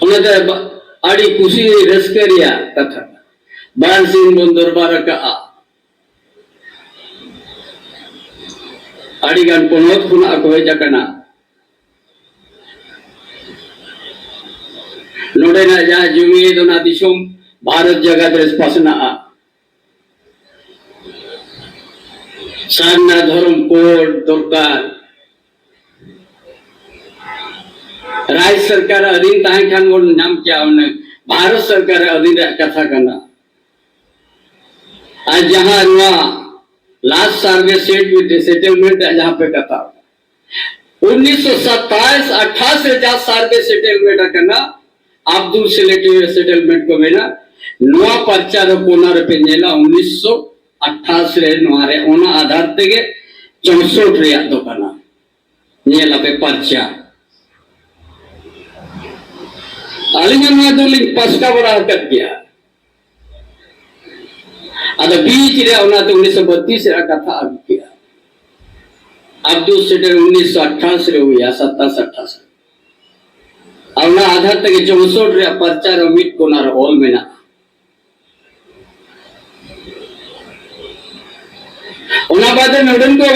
ᱚᱱᱟᱛᱮ ᱵᱟ-, ᱟᱹᱰᱤ ᱠᱩᱥᱤ ᱨᱟᱹᱥᱠᱟᱹ ᱨᱮᱭᱟᱜ ᱠᱟᱛᱷᱟ᱾ ᱵᱟᱨ ᱥᱤᱧ ᱵᱚᱱ ᱫᱚᱨᱵᱟᱨ ᱟᱠᱟᱜᱼᱟ᱾ ᱟᱹᱰᱤ ᱜᱟᱱ ᱯᱚᱱᱚᱛ ᱠᱷᱚᱱᱟᱜ ᱠᱚ ᱦᱮᱡ ᱟᱠᱟᱱᱟ᱾ ᱱᱚᱰᱮᱱᱟᱜ ᱡᱟᱦᱟᱸ ᱡᱩᱢᱤᱫ, ᱚᱱᱟ ᱫᱤᱥᱚᱢ ᱵᱷᱟᱨᱚᱛ ᱡᱟᱠᱟᱛ ᱨᱮ ᱯᱟᱥᱱᱟᱜᱼᱟ᱾ ᱥᱟᱨᱱᱟ ᱫᱷᱚᱨᱚᱢ ᱠᱳᱰ ᱫᱚᱨᱠᱟᱨ᱾ ᱨᱟᱡᱽ ᱥᱚᱨᱠᱟᱨ ᱟᱹᱫᱷᱤᱱ ᱛᱟᱦᱮᱸ ᱠᱷᱟᱱ ᱵᱚᱱ ᱧᱟᱢ ᱠᱮᱭᱟ ᱦᱩᱱᱟᱹᱝ᱾ ᱵᱷᱟᱨᱚᱛ ᱥᱚᱨᱠᱟᱨ ᱟᱹᱫᱷᱤᱱ ᱨᱮᱭᱟᱜ ᱠᱟᱛᱷᱟ ᱠᱟᱱᱟ᱾ ᱟᱨ ᱡᱟᱦᱟᱸ ᱱᱚᱣᱟ last survey set with the settlement ᱨᱮᱭᱟᱜ ᱡᱟᱦᱟᱸ ᱯᱮ ᱠᱟᱛᱷᱟ, ᱩᱱᱤᱥᱥᱚ ᱥᱟᱛᱟᱭᱤᱥ ᱟᱴᱷᱟᱥ ᱨᱮ ᱡᱟᱦᱟᱸ survey settlement ᱟᱠᱟᱱᱟ, ᱟᱵᱫᱩᱞ ᱥᱮᱞᱮᱠᱴ ᱥᱮᱴᱮᱞᱢᱮᱱᱴ ᱠᱚ ᱢᱮᱱᱟ, ᱱᱚᱣᱟ ᱯᱟᱨᱪᱟ ᱨᱮ ᱠᱚᱱᱟ ᱨᱮᱯᱮ ᱧᱮᱞᱟ, ᱩᱱᱤᱥᱥᱚ ᱟᱴᱷᱟᱥ ᱨᱮ ᱱᱚᱣᱟ ᱨᱮ ᱚᱱᱟ ᱟᱫᱷᱟᱨ ᱛᱮᱜᱮ ᱪᱳᱥᱚᱴ ᱨᱮᱭᱟᱜ ᱫᱚ ᱠᱟᱱᱟ᱾ ᱧᱮᱞ ᱟᱯᱮ ᱯᱟᱨᱪᱟ᱾ ᱟᱹᱞᱤᱧ ᱦᱚᱸ ᱱᱚᱣᱟ ᱫᱚᱞᱤᱧ ᱯᱟᱥᱱᱟᱣ ᱵᱟᱲᱟ ᱟᱠᱟᱫ ᱜᱮᱭᱟ᱾ ᱟᱫᱚ ᱵᱤᱪ ᱨᱮ ᱚᱱᱟᱛᱮ ᱩᱱᱤᱥᱥᱚ ᱵᱟᱛᱤᱥ ᱨᱮᱭᱟᱜ ᱠᱟᱛᱷᱟ ᱟᱹᱜᱩ ᱠᱮᱜᱼᱟ᱾ ᱟᱵᱫᱩᱞ ᱥᱮᱴᱮᱞ ᱩᱱᱤᱥᱥᱚ ᱟᱴᱷᱟᱥ ᱨᱮ ᱦᱩᱭᱟ, ᱥᱟᱛᱟᱥ ᱟᱴᱷᱟᱥ ᱨᱮ᱾ ᱟᱨ ᱚᱱᱟ ᱟᱫᱷᱟᱨ ᱛᱮᱜᱮ ᱪᱳᱥᱚᱴ ᱨᱮᱭᱟᱜ ᱯᱟᱨᱪᱟ ᱨᱮ ᱢᱤᱫ ᱠᱚᱱᱟ ᱨᱮ ᱚᱞ ᱢᱮᱱᱟᱜᱼᱟ᱾ ᱚᱱᱟ ᱵᱟᱫᱮ ᱱᱚᱰᱮᱱ ᱠᱚ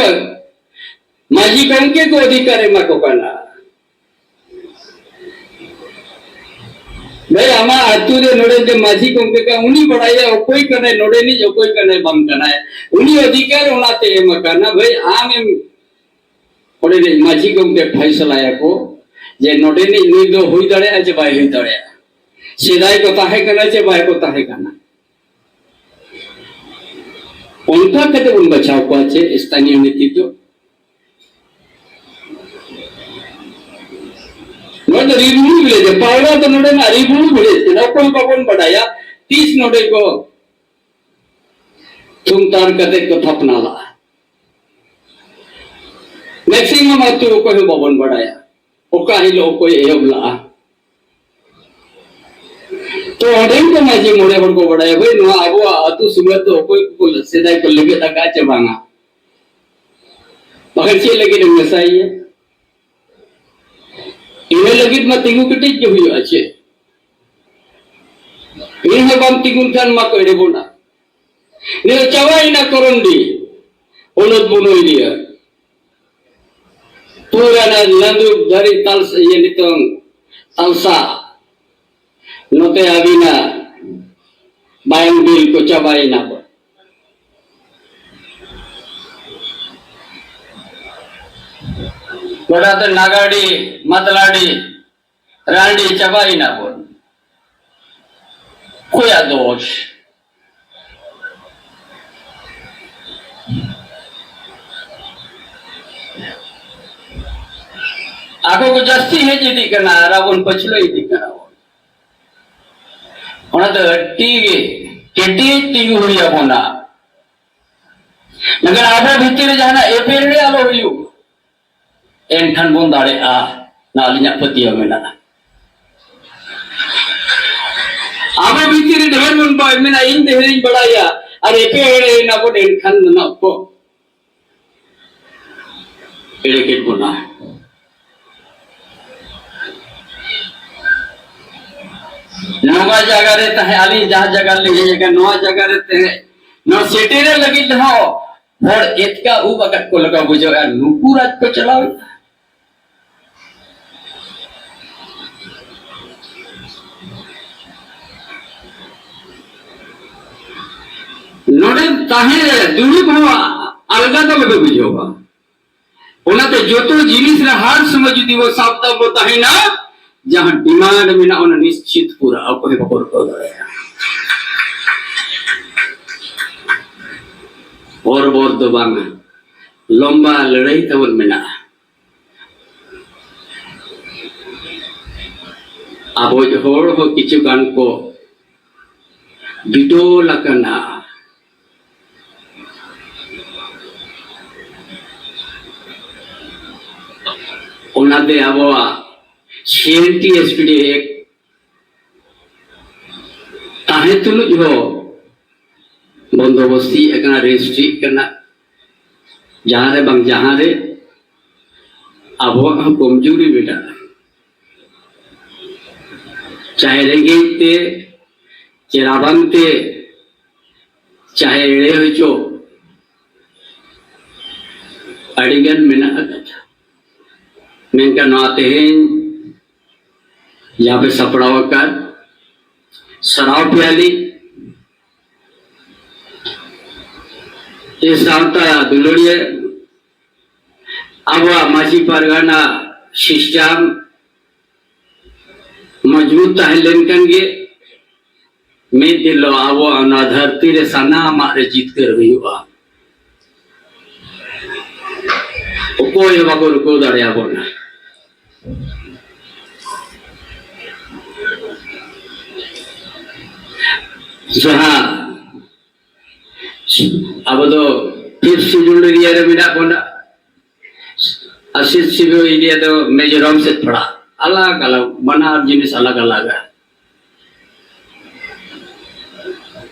ᱢᱟᱹᱡᱷᱤ ᱜᱚᱢᱠᱮ ᱠᱚ ᱚᱫᱷᱤᱠᱟᱨ ᱮᱢᱟ ᱠᱚ ᱠᱟᱱᱟ᱾ ᱵᱷᱟᱭ, ᱟᱢᱟᱜ ᱟᱹᱛᱩ ᱨᱮ ᱱᱚᱰᱮ ᱡᱮ ᱢᱟᱹᱡᱷᱤ ᱜᱚᱢᱠᱮ ᱠᱟᱱᱟ, ᱩᱱᱤ ᱵᱟᱲᱟᱭᱟ ᱚᱠᱚᱭ ᱠᱟᱱᱟᱭ ᱱᱚᱰᱮᱱᱤᱡ, ᱚᱠᱚᱭ ᱠᱟᱱᱟᱭ ᱵᱟᱝ ᱠᱟᱱᱟᱭ, ᱩᱱᱤ ᱚᱫᱷᱤᱠᱟᱨ ᱚᱱᱟᱛᱮ ᱮᱢ ᱟᱠᱟᱱᱟ᱾ ᱵᱷᱟᱭ, ᱟᱢ ᱮᱢ, ᱚᱸᱰᱮᱱᱤᱡ ᱢᱟᱹᱡᱷᱤ ᱜᱚᱢᱠᱮ ᱯᱷᱟᱭᱥᱟᱞᱟᱭᱟᱠᱚ ᱡᱮ ᱱᱚᱰᱮᱱᱤᱡ ᱱᱩᱭ ᱫᱚ ᱦᱩᱭ ᱫᱟᱲᱮᱭᱟᱜᱼᱟ ᱪᱮ ᱵᱟᱭ ᱦᱩᱭ ᱫᱟᱲᱮᱭᱟᱜᱼᱟ, ᱥᱮᱫᱟᱭ ᱠᱚ ᱛᱟᱦᱮᱸ ᱠᱟᱱᱟ ᱪᱮ ᱵᱟᱭ ᱠᱚ ᱛᱟᱦᱮᱸ ᱠᱟᱱᱟ᱾ ᱚᱱᱠᱟ ᱠᱟᱛᱮ ᱵᱚᱱ ᱵᱟᱪᱷᱟᱣ ᱠᱚᱣᱟ ᱪᱮ ᱥᱛᱷᱟᱱᱤᱭᱚ ᱱᱮᱛᱨᱤᱛᱵᱚ᱾ ᱱᱚᱣᱟ ᱫᱚ ᱨᱤᱵᱷᱤᱭᱩ ᱵᱷᱤᱞᱮᱡᱽ, ᱯᱟᱣᱲᱟ ᱫᱚ ᱱᱚᱰᱮᱱᱟᱜ ᱨᱤᱵᱷᱤᱭᱩ ᱵᱷᱤᱞᱮᱡᱽ ᱠᱟᱱᱟ᱾ ᱚᱠᱚᱭ ᱵᱟᱵᱚᱱ ᱵᱟᱰᱟᱭᱟ ᱛᱤᱥ ᱱᱚᱰᱮ ᱠᱚ ᱛᱷᱩᱢ ᱛᱟᱨ ᱠᱟᱛᱮ ᱠᱚ ᱛᱷᱟᱯᱱᱟ ᱞᱟᱜᱼᱟ᱾ ᱢᱮᱠᱥᱤᱢᱟᱢ ᱟᱹᱛᱩ ᱚᱠᱚᱭ ᱦᱚᱸ ᱵᱟᱵᱚᱱ ᱵᱟᱰᱟᱭᱟ ᱚᱠᱟ ᱦᱤᱞᱳᱜ ᱚᱠᱚᱭ ᱮᱦᱚᱵ ᱞᱟᱜᱼᱟ᱾ ᱛᱚ ᱚᱸᱰᱮ ᱠᱚ ᱢᱟᱹᱡᱷᱤ ᱢᱚᱬᱮ ᱦᱚᱲ ᱠᱚ ᱵᱟᱲᱟᱭᱟ, ᱵᱷᱟᱹᱭ, ᱱᱚᱣᱟ ᱟᱵᱚᱣᱟᱜ ᱟᱹᱛᱩ ᱥᱤᱢᱟᱹ ᱫᱚ ᱚᱠᱚᱭ ᱠᱚᱠᱚ ᱥᱮᱫᱟᱭ ᱠᱚ ᱞᱮᱵᱮᱫ ᱟᱠᱟᱫ ᱪᱮ ᱵᱟᱝᱟ? ᱵᱟᱠᱷᱟᱱ ᱪᱮᱫ ᱞᱟᱹᱜᱤᱫ ᱮᱢ ᱢᱮᱥᱟᱭᱮᱭᱟ? ᱤᱱᱟᱹ ᱞᱟᱹᱜᱤᱫ ᱢᱟ ᱛᱤᱸᱜᱩ ᱠᱮᱴᱮᱡ ᱜᱮ ᱦᱩᱭᱩᱜᱼᱟ᱾ ᱪᱮᱫ ᱤᱧ ᱦᱚᱸ ᱵᱟᱢ ᱛᱤᱸᱜᱩᱱ ᱠᱷᱟᱱ ᱢᱟ ᱠᱚ ᱮᱲᱮ ᱵᱚᱱᱟ᱾ ᱱᱤᱭᱟᱹ ᱪᱟᱵᱟᱭᱮᱱᱟ ᱠᱚᱨᱚᱱᱰᱤ, ᱦᱚᱞᱚᱫ ᱵᱩᱱᱩᱭ ᱨᱮᱭᱟᱜ ᱯᱩᱨᱟᱱᱟ ᱞᱟᱹᱰᱩ ᱫᱟᱨᱮ ᱛᱟᱞᱥ-, ᱤᱭᱟᱹ ᱱᱤᱛᱚᱝ ᱛᱟᱞᱥᱟ, ᱱᱚᱛᱮ ᱟᱹᱵᱤᱱᱟᱜ ᱵᱟᱭᱟᱝ ᱵᱤᱞ ᱠᱚ ᱪᱟᱵᱟᱭᱮᱱᱟ ᱠᱚ᱾ ᱜᱚᱰᱟᱛᱮ ᱱᱟᱜᱟᱰᱤ, ᱢᱟᱛᱞᱟᱰᱤ, ᱨᱟᱺᱰᱤ ᱪᱟᱵᱟᱭᱮᱱᱟ ᱵᱚᱱ᱾ ᱚᱠᱚᱭᱟᱜ ᱫᱳᱥ? ᱟᱠᱚ ᱠᱚ ᱡᱟᱹᱥᱛᱤ ᱦᱮᱡ ᱤᱫᱤᱜ ᱠᱟᱱᱟ ᱟᱨ ᱟᱵᱚᱱ ᱯᱟᱹᱪᱷᱞᱟᱹ ᱤᱫᱤᱜ ᱠᱟᱱᱟ ᱵᱚᱱ᱾ ᱚᱱᱟᱛᱮ ᱟᱹᱰᱤ ᱜᱮ ᱠᱮᱴᱮᱡ ᱛᱤᱸᱜᱩ ᱦᱩᱭ ᱟᱵᱚᱱᱟ᱾ ᱢᱮᱱᱠᱷᱟᱱ ᱟᱵᱚ ᱵᱷᱤᱛᱤᱨ ᱨᱮ ᱡᱟᱦᱟᱱᱟᱜ ᱮᱯᱮᱨᱦᱮᱸᱰᱮᱡ ᱟᱞᱚ ᱦᱩᱭᱩᱜ, ᱮᱱᱠᱷᱟᱱ ᱵᱚᱱ ᱫᱟᱲᱮᱜᱼᱟ, ᱱᱚᱣᱟ ᱟᱹᱞᱤᱧᱟᱜ ᱯᱟᱹᱛᱭᱟᱹᱣ ᱢᱮᱱᱟᱜᱼᱟ᱾ ᱟᱵᱚ ᱵᱷᱤᱛᱤᱨ ᱨᱮ ᱰᱷᱮᱨ ᱵᱚᱱ ᱵᱟ-, ᱢᱮᱱᱟ, "ᱤᱧ ᱰᱷᱮᱨᱤᱧ ᱵᱟᱲᱟᱭᱟ", ᱟᱨ ᱮᱯᱮᱨᱦᱮᱸᱰᱮᱡ ᱮᱱᱟ ᱵᱚᱱ, ᱮᱱᱠᱷᱟᱱ ᱫᱚ ᱱᱟᱜ ᱠᱚ ᱮᱲᱮ ᱠᱮᱫ ᱵᱚᱱᱟ᱾ ᱱᱚᱣᱟ ᱡᱟᱭᱜᱟ ᱨᱮ ᱛᱟᱦᱮᱸ, ᱟᱹᱞᱤᱧ ᱡᱟᱦᱟᱸ ᱡᱟᱭᱜᱟ ᱨᱮᱞᱤᱧ ᱦᱮᱡ ᱟᱠᱟᱱ, ᱱᱚᱣᱟ ᱡᱟᱭᱜᱟ ᱨᱮ ᱛᱟᱦᱮᱸ, ᱱᱚᱣᱟ ᱥᱮᱴᱮᱨᱚᱜ ᱞᱟᱹᱜᱤᱫ ᱦᱚᱸ ᱦᱚᱲ ᱮᱛᱠᱟ ᱩᱵ ᱟᱠᱟᱫ ᱠᱚ ᱞᱮᱠᱟ ᱵᱩᱡᱷᱟᱹᱣᱮᱫᱼᱟ᱾ ᱱᱩᱠᱩ ᱨᱟᱡᱽ ᱠᱚ ᱪᱟᱞᱟᱣᱮᱫᱼᱟ᱾ ᱱᱚᱰᱮ ᱛᱟᱦᱮᱸ ᱫᱩᱲᱩᱵ ᱦᱚᱸ ᱟᱞᱜᱟ ᱫᱚ ᱵᱟᱯᱮ ᱵᱩᱡᱷᱟᱹᱣᱟ᱾ ᱚᱱᱟᱛᱮ ᱡᱚᱛᱚ ᱡᱤᱱᱤᱥ ᱨᱮ ᱦᱟᱨ ᱥᱚᱢᱚᱭ ᱡᱩᱫᱤ ᱵᱚ ᱥᱟᱵ ᱫᱟ ᱵᱚ ᱛᱟᱦᱮᱱᱟ, ᱡᱟᱦᱟᱸ demand ᱢᱮᱱᱟᱜᱼᱟ, ᱚᱱᱟ ᱱᱤᱥᱪᱤᱛ ᱯᱩᱨᱟᱹ ᱚᱠᱚᱭ ᱦᱚᱸ ᱵᱟᱠᱚ ᱨᱩᱠᱟᱹᱣ ᱫᱟᱲᱮᱭᱟᱜᱼᱟ᱾ ᱦᱚᱨ ᱵᱚᱨ ᱫᱚ ᱵᱟᱝᱟ, ᱞᱚᱢᱵᱟ ᱞᱟᱹᱲᱦᱟᱹᱭ ᱛᱟᱵᱚᱱ ᱢᱮᱱᱟᱜᱼᱟ᱾ ᱟᱵᱚ ᱦᱚᱲ ᱦᱚᱸ ᱠᱤᱪᱷᱩ ᱜᱟᱱ ᱠᱚ ᱵᱤᱰᱚᱞ ᱟᱠᱟᱱᱟ᱾ ᱚᱱᱟᱛᱮ ᱟᱵᱚᱣᱟᱜ C N T S P T act ᱛᱩᱞᱩᱡ ᱦᱚᱸ ᱵᱚᱱᱫᱚᱵᱚᱥᱛᱤ ᱟᱠᱟᱱᱟ, ᱨᱮᱡᱤᱥᱴᱨᱤ ᱠᱟᱱᱟ᱾ ᱡᱟᱦᱟᱸ ᱨᱮ ᱵᱟᱝ ᱡᱟᱦᱟᱸ ᱨᱮ ᱟᱵᱚᱣᱟᱜ ᱦᱚᱸ ᱠᱚᱢᱡᱩᱨᱤ ᱢᱮᱱᱟᱜᱼᱟ᱾ ᱪᱟᱦᱮ ᱨᱮᱸᱜᱮᱡ ᱛᱮ, ᱪᱮ ᱨᱟᱵᱟᱝ ᱛᱮ, ᱪᱟᱦᱮ ᱮᱲᱮ ᱦᱚᱪᱚ, ᱟᱹᱰᱤᱜᱟᱱ ᱢᱮᱱᱟᱜ ᱟᱠᱟᱫᱟ᱾ ᱢᱮᱱᱠᱷᱟᱱ ᱱᱚᱣᱟ ᱛᱮᱦᱮᱧ ᱡᱟᱦᱟᱸ ᱯᱮ ᱥᱟᱯᱲᱟᱣ ᱟᱠᱟᱫ, ᱥᱟᱨᱦᱟᱣ ᱯᱮᱭᱟᱞᱤᱧ᱾ ᱮ ᱥᱟᱶᱛᱟ ᱫᱩᱞᱟᱹᱲᱤᱭᱟᱹ, ᱟᱵᱚᱣᱟᱜ ᱢᱟᱹᱡᱷᱤ ᱯᱟᱨᱜᱟᱱᱟ ᱥᱤᱥᱴᱟᱢ ᱢᱚᱡᱽᱵᱩᱛ ᱛᱟᱦᱮᱸ ᱞᱮᱱᱠᱷᱟᱱ ᱜᱮ ᱢᱤᱫ ᱫᱤᱱ ᱦᱤᱞᱳᱜ ᱟᱵᱚᱣᱟᱜ ᱱᱚᱣᱟ ᱫᱷᱟᱹᱨᱛᱤ ᱨᱮ ᱥᱟᱱᱟᱢᱟᱜ ᱨᱮ ᱡᱤᱛᱠᱟᱹᱨ ᱦᱩᱭᱩᱜᱼᱟ᱾ ᱚᱠᱚᱭ ᱦᱚᱸ ᱵᱟᱠᱚ ᱨᱩᱠᱟᱹᱣ ᱫᱟᱲᱮᱭᱟᱵᱚᱱᱟ᱾ ᱡᱟᱦᱟᱸ ᱟᱵᱚ ᱫᱚ ᱯᱷᱤᱯᱛᱷ ᱥᱤᱰᱩᱞ ᱮᱨᱤᱭᱟ ᱨᱮ ᱢᱮᱱᱟᱜ ᱵᱚᱱᱟ, ᱟᱨ ᱥᱤᱠᱥᱛᱷ ᱥᱤᱰᱩᱞ ᱮᱨᱤᱭᱟ ᱫᱚ ᱢᱤᱡᱳᱨᱟᱢ ᱥᱮᱫ ᱯᱟᱲᱟᱜ, ᱟᱞᱟᱜᱽ ᱟᱞᱟᱜᱽ, ᱵᱟᱱᱟᱨ ᱡᱤᱱᱤᱥ ᱟᱞᱟᱜᱽ ᱟᱞᱟᱜᱽ᱾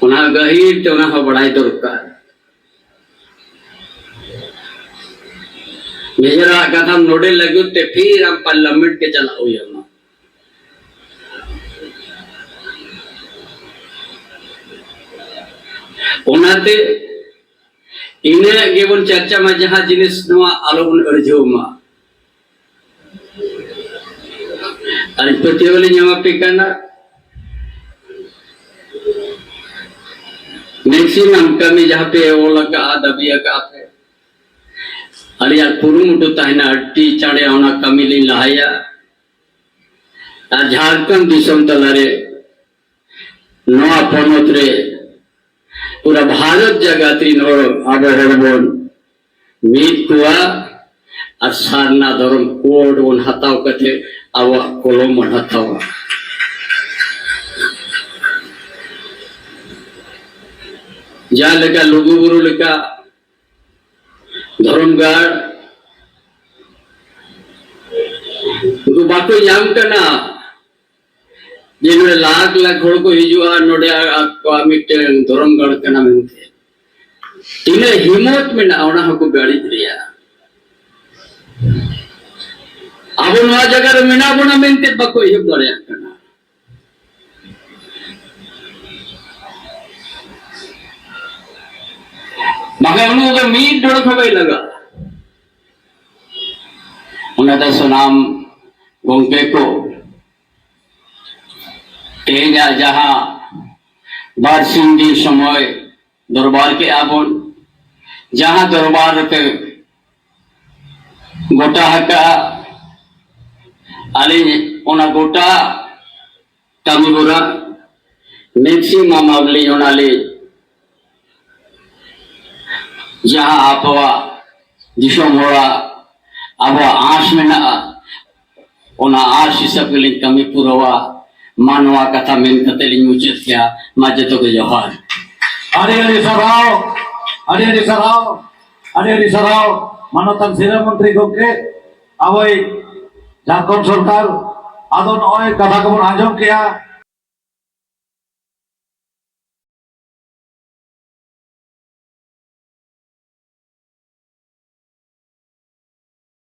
ᱚᱱᱟ ᱜᱟᱹᱦᱤᱨ ᱛᱮ ᱚᱱᱟ ᱦᱚᱸ ᱵᱟᱲᱟᱭ ᱫᱚᱨᱠᱟᱨ᱾ ᱱᱤᱡᱮᱨᱟᱜ ᱠᱟᱛᱷᱟᱢ ᱱᱚᱰᱮ ᱞᱟᱹᱜᱤᱫ ᱛᱮ ᱯᱷᱤᱨ ᱟᱢ ᱯᱟᱨᱞᱟᱢᱮᱱᱴ ᱜᱮ ᱪᱟᱞᱟᱜ ᱦᱩᱭ ᱟᱢᱟ᱾ ᱚᱱᱟᱛᱮ ᱤᱱᱟᱹᱜ ᱜᱮᱵᱚᱱ ᱪᱟᱨᱪᱟ ᱢᱟ, ᱡᱟᱦᱟᱸ ᱡᱤᱱᱤᱥ ᱱᱚᱣᱟ ᱟᱞᱚᱵᱚᱱ ᱟᱹᱲᱡᱷᱟᱹᱣ ᱢᱟ᱾ ᱟᱨ ᱯᱟᱹᱛᱭᱟᱹᱣ ᱞᱤᱧ ᱮᱢᱟ ᱯᱮ ᱠᱟᱱᱟ, ᱢᱮᱠᱥᱤᱢᱟᱢ ᱠᱟᱹᱢᱤ ᱡᱟᱦᱟᱸ ᱯᱮ ᱚᱞ ᱟᱠᱟᱫᱼᱟ, ᱫᱟᱹᱵᱤ ᱟᱠᱟᱫᱼᱟ ᱯᱮ, ᱟᱹᱞᱤᱧᱟᱜ ᱠᱩᱨᱩᱢᱩᱴᱩ ᱛᱟᱦᱮᱱᱟ ᱟᱹᱰᱤ ᱪᱟᱬᱮ ᱚᱱᱟ ᱠᱟᱹᱢᱤ ᱞᱤᱧ ᱞᱟᱦᱟᱭᱟ᱾ ᱟᱨ ᱡᱷᱟᱲᱠᱷᱚᱸᱰ ᱫᱤᱥᱚᱢ ᱛᱟᱞᱟᱨᱮ ᱱᱚᱣᱟ ᱯᱚᱱᱚᱛ ᱨᱮ ᱯᱩᱨᱟ ᱵᱷᱟᱨᱚᱛ ᱡᱟᱠᱟᱛ ᱨᱤᱱ ᱦᱚᱲ, ᱟᱵᱚ ᱦᱚᱲ ᱵᱚᱱ ᱢᱤᱫ ᱠᱚᱣᱟ ᱟᱨ ᱥᱟᱨᱱᱟ ᱫᱷᱚᱨᱚᱢ ᱠᱳᱰ ᱵᱚᱱ ᱦᱟᱛᱟᱣ ᱠᱟᱛᱮ ᱟᱵᱚᱣᱟᱜ ᱠᱚᱞᱚᱢ ᱵᱚᱱ ᱦᱟᱛᱟᱣᱟ᱾ ᱡᱟᱦᱟᱸ ᱞᱮᱠᱟ ᱞᱩᱜᱩᱵᱩᱨᱩ ᱞᱮᱠᱟ ᱫᱷᱚᱨᱚᱢ ᱜᱟᱲ ᱩᱱᱠᱩ ᱵᱟᱠᱚ ᱧᱟᱢ ᱠᱟᱱᱟ᱾ ᱡᱮ ᱱᱚᱰᱮ ᱞᱟᱠᱷ ᱞᱟᱠᱷ ᱦᱚᱲ ᱠᱚ ᱦᱤᱡᱩᱜᱼᱟ, ᱱᱚᱰᱮ ᱟᱠᱚᱣᱟᱜ ᱢᱤᱫᱴᱮᱱ ᱫᱷᱚᱨᱚᱢ ᱜᱟᱲ ᱠᱟᱱᱟ ᱢᱮᱱᱛᱮ᱾ ᱛᱤᱱᱟᱹᱜ ᱦᱤᱢᱚᱛ ᱢᱮᱱᱟᱜᱼᱟ ᱚᱱᱟ ᱦᱚᱸᱠᱚ ᱵᱟᱹᱲᱤᱡ ᱨᱮᱭᱟᱜ? ᱟᱵᱚ ᱱᱚᱣᱟ ᱡᱟᱭᱜᱟ ᱨᱮ ᱢᱮᱱᱟᱜ ᱵᱚᱱᱟ ᱢᱮᱱᱛᱮ ᱵᱟᱠᱚ ᱮᱦᱚᱵ ᱫᱟᱲᱮᱭᱟᱜ ᱠᱟᱱᱟ᱾ ᱵᱟᱠᱷᱟᱱ ᱩᱱᱤ ᱫᱚ ᱢᱤᱫ ᱰᱚᱲ ᱠᱷᱚᱱ ᱵᱟᱭ ᱞᱟᱜᱟᱜᱼᱟ᱾ ᱚᱱᱟᱛᱮ ᱥᱟᱱᱟᱢ ᱜᱚᱢᱠᱮ ᱠᱚ, ᱛᱮᱦᱮᱧᱟᱜ ᱡᱟᱦᱟᱸ ᱵᱟᱨ ᱥᱤᱧ ᱫᱤᱱ ᱥᱚᱢᱚᱭ ᱫᱚᱨᱵᱟᱨ ᱠᱮᱜᱼᱟ ᱵᱚᱱ, ᱡᱟᱦᱟᱸ ᱫᱚᱨᱵᱟᱨ ᱨᱮᱯᱮ ᱜᱚᱴᱟ ᱟᱠᱟᱫᱼᱟ, ᱟᱹᱞᱤᱧ ᱚᱱᱟ ᱜᱚᱴᱟ ᱠᱟᱹᱢᱤ ᱦᱚᱨᱟ ᱢᱮᱠᱥᱤᱢᱟᱢ ᱟᱹᱞᱤᱧ ᱚᱱᱟ ᱞᱤᱧ ᱡᱟᱦᱟᱸ ᱟᱵᱚᱣᱟᱜ ᱫᱤᱥᱚᱢ ᱦᱚᱲᱟᱜ ᱟᱵᱚᱣᱟᱜ ᱟᱸᱥ ᱢᱮᱱᱟᱜᱼᱟ, ᱚᱱᱟ ᱟᱸᱥ ᱦᱤᱥᱟᱹᱵ ᱜᱮᱞᱤᱧ ᱠᱟᱹᱢᱤ ᱯᱩᱨᱟᱹᱣᱟ᱾ ᱢᱟ ᱱᱚᱣᱟ ᱠᱟᱛᱷᱟ ᱢᱮᱱ ᱠᱟᱛᱮ ᱞᱤᱧ ᱢᱩᱪᱟᱹᱫ ᱠᱮᱜᱼᱟ᱾ ᱢᱟ ᱡᱚᱛᱚ ᱜᱮ ᱡᱚᱦᱟᱨ᱾ ᱟᱹᱰᱤ ᱟᱹᱰᱤ ᱥᱟᱨᱦᱟᱣ, ᱟᱹᱰᱤ ᱟᱹᱰᱤ ᱥᱟᱨᱦᱟᱣ, ᱟᱹᱰᱤ ᱟᱹᱰᱤ ᱥᱟᱨᱦᱟᱣ ᱢᱟᱱᱚᱛᱟᱱ ᱥᱤᱨᱟᱹ ᱢᱚᱱᱛᱨᱤ ᱜᱚᱢᱠᱮ, ᱟᱵᱚᱭᱤᱡ ᱡᱷᱟᱲᱠᱷᱚᱸᱰ ᱥᱚᱨᱠᱟᱨ᱾ ᱟᱫᱚ ᱱᱚᱜᱼᱚᱭ ᱠᱟᱛᱷᱟ ᱠᱚᱵᱚᱱ ᱟᱸᱡᱚᱢ ᱠᱮᱜᱼᱟ,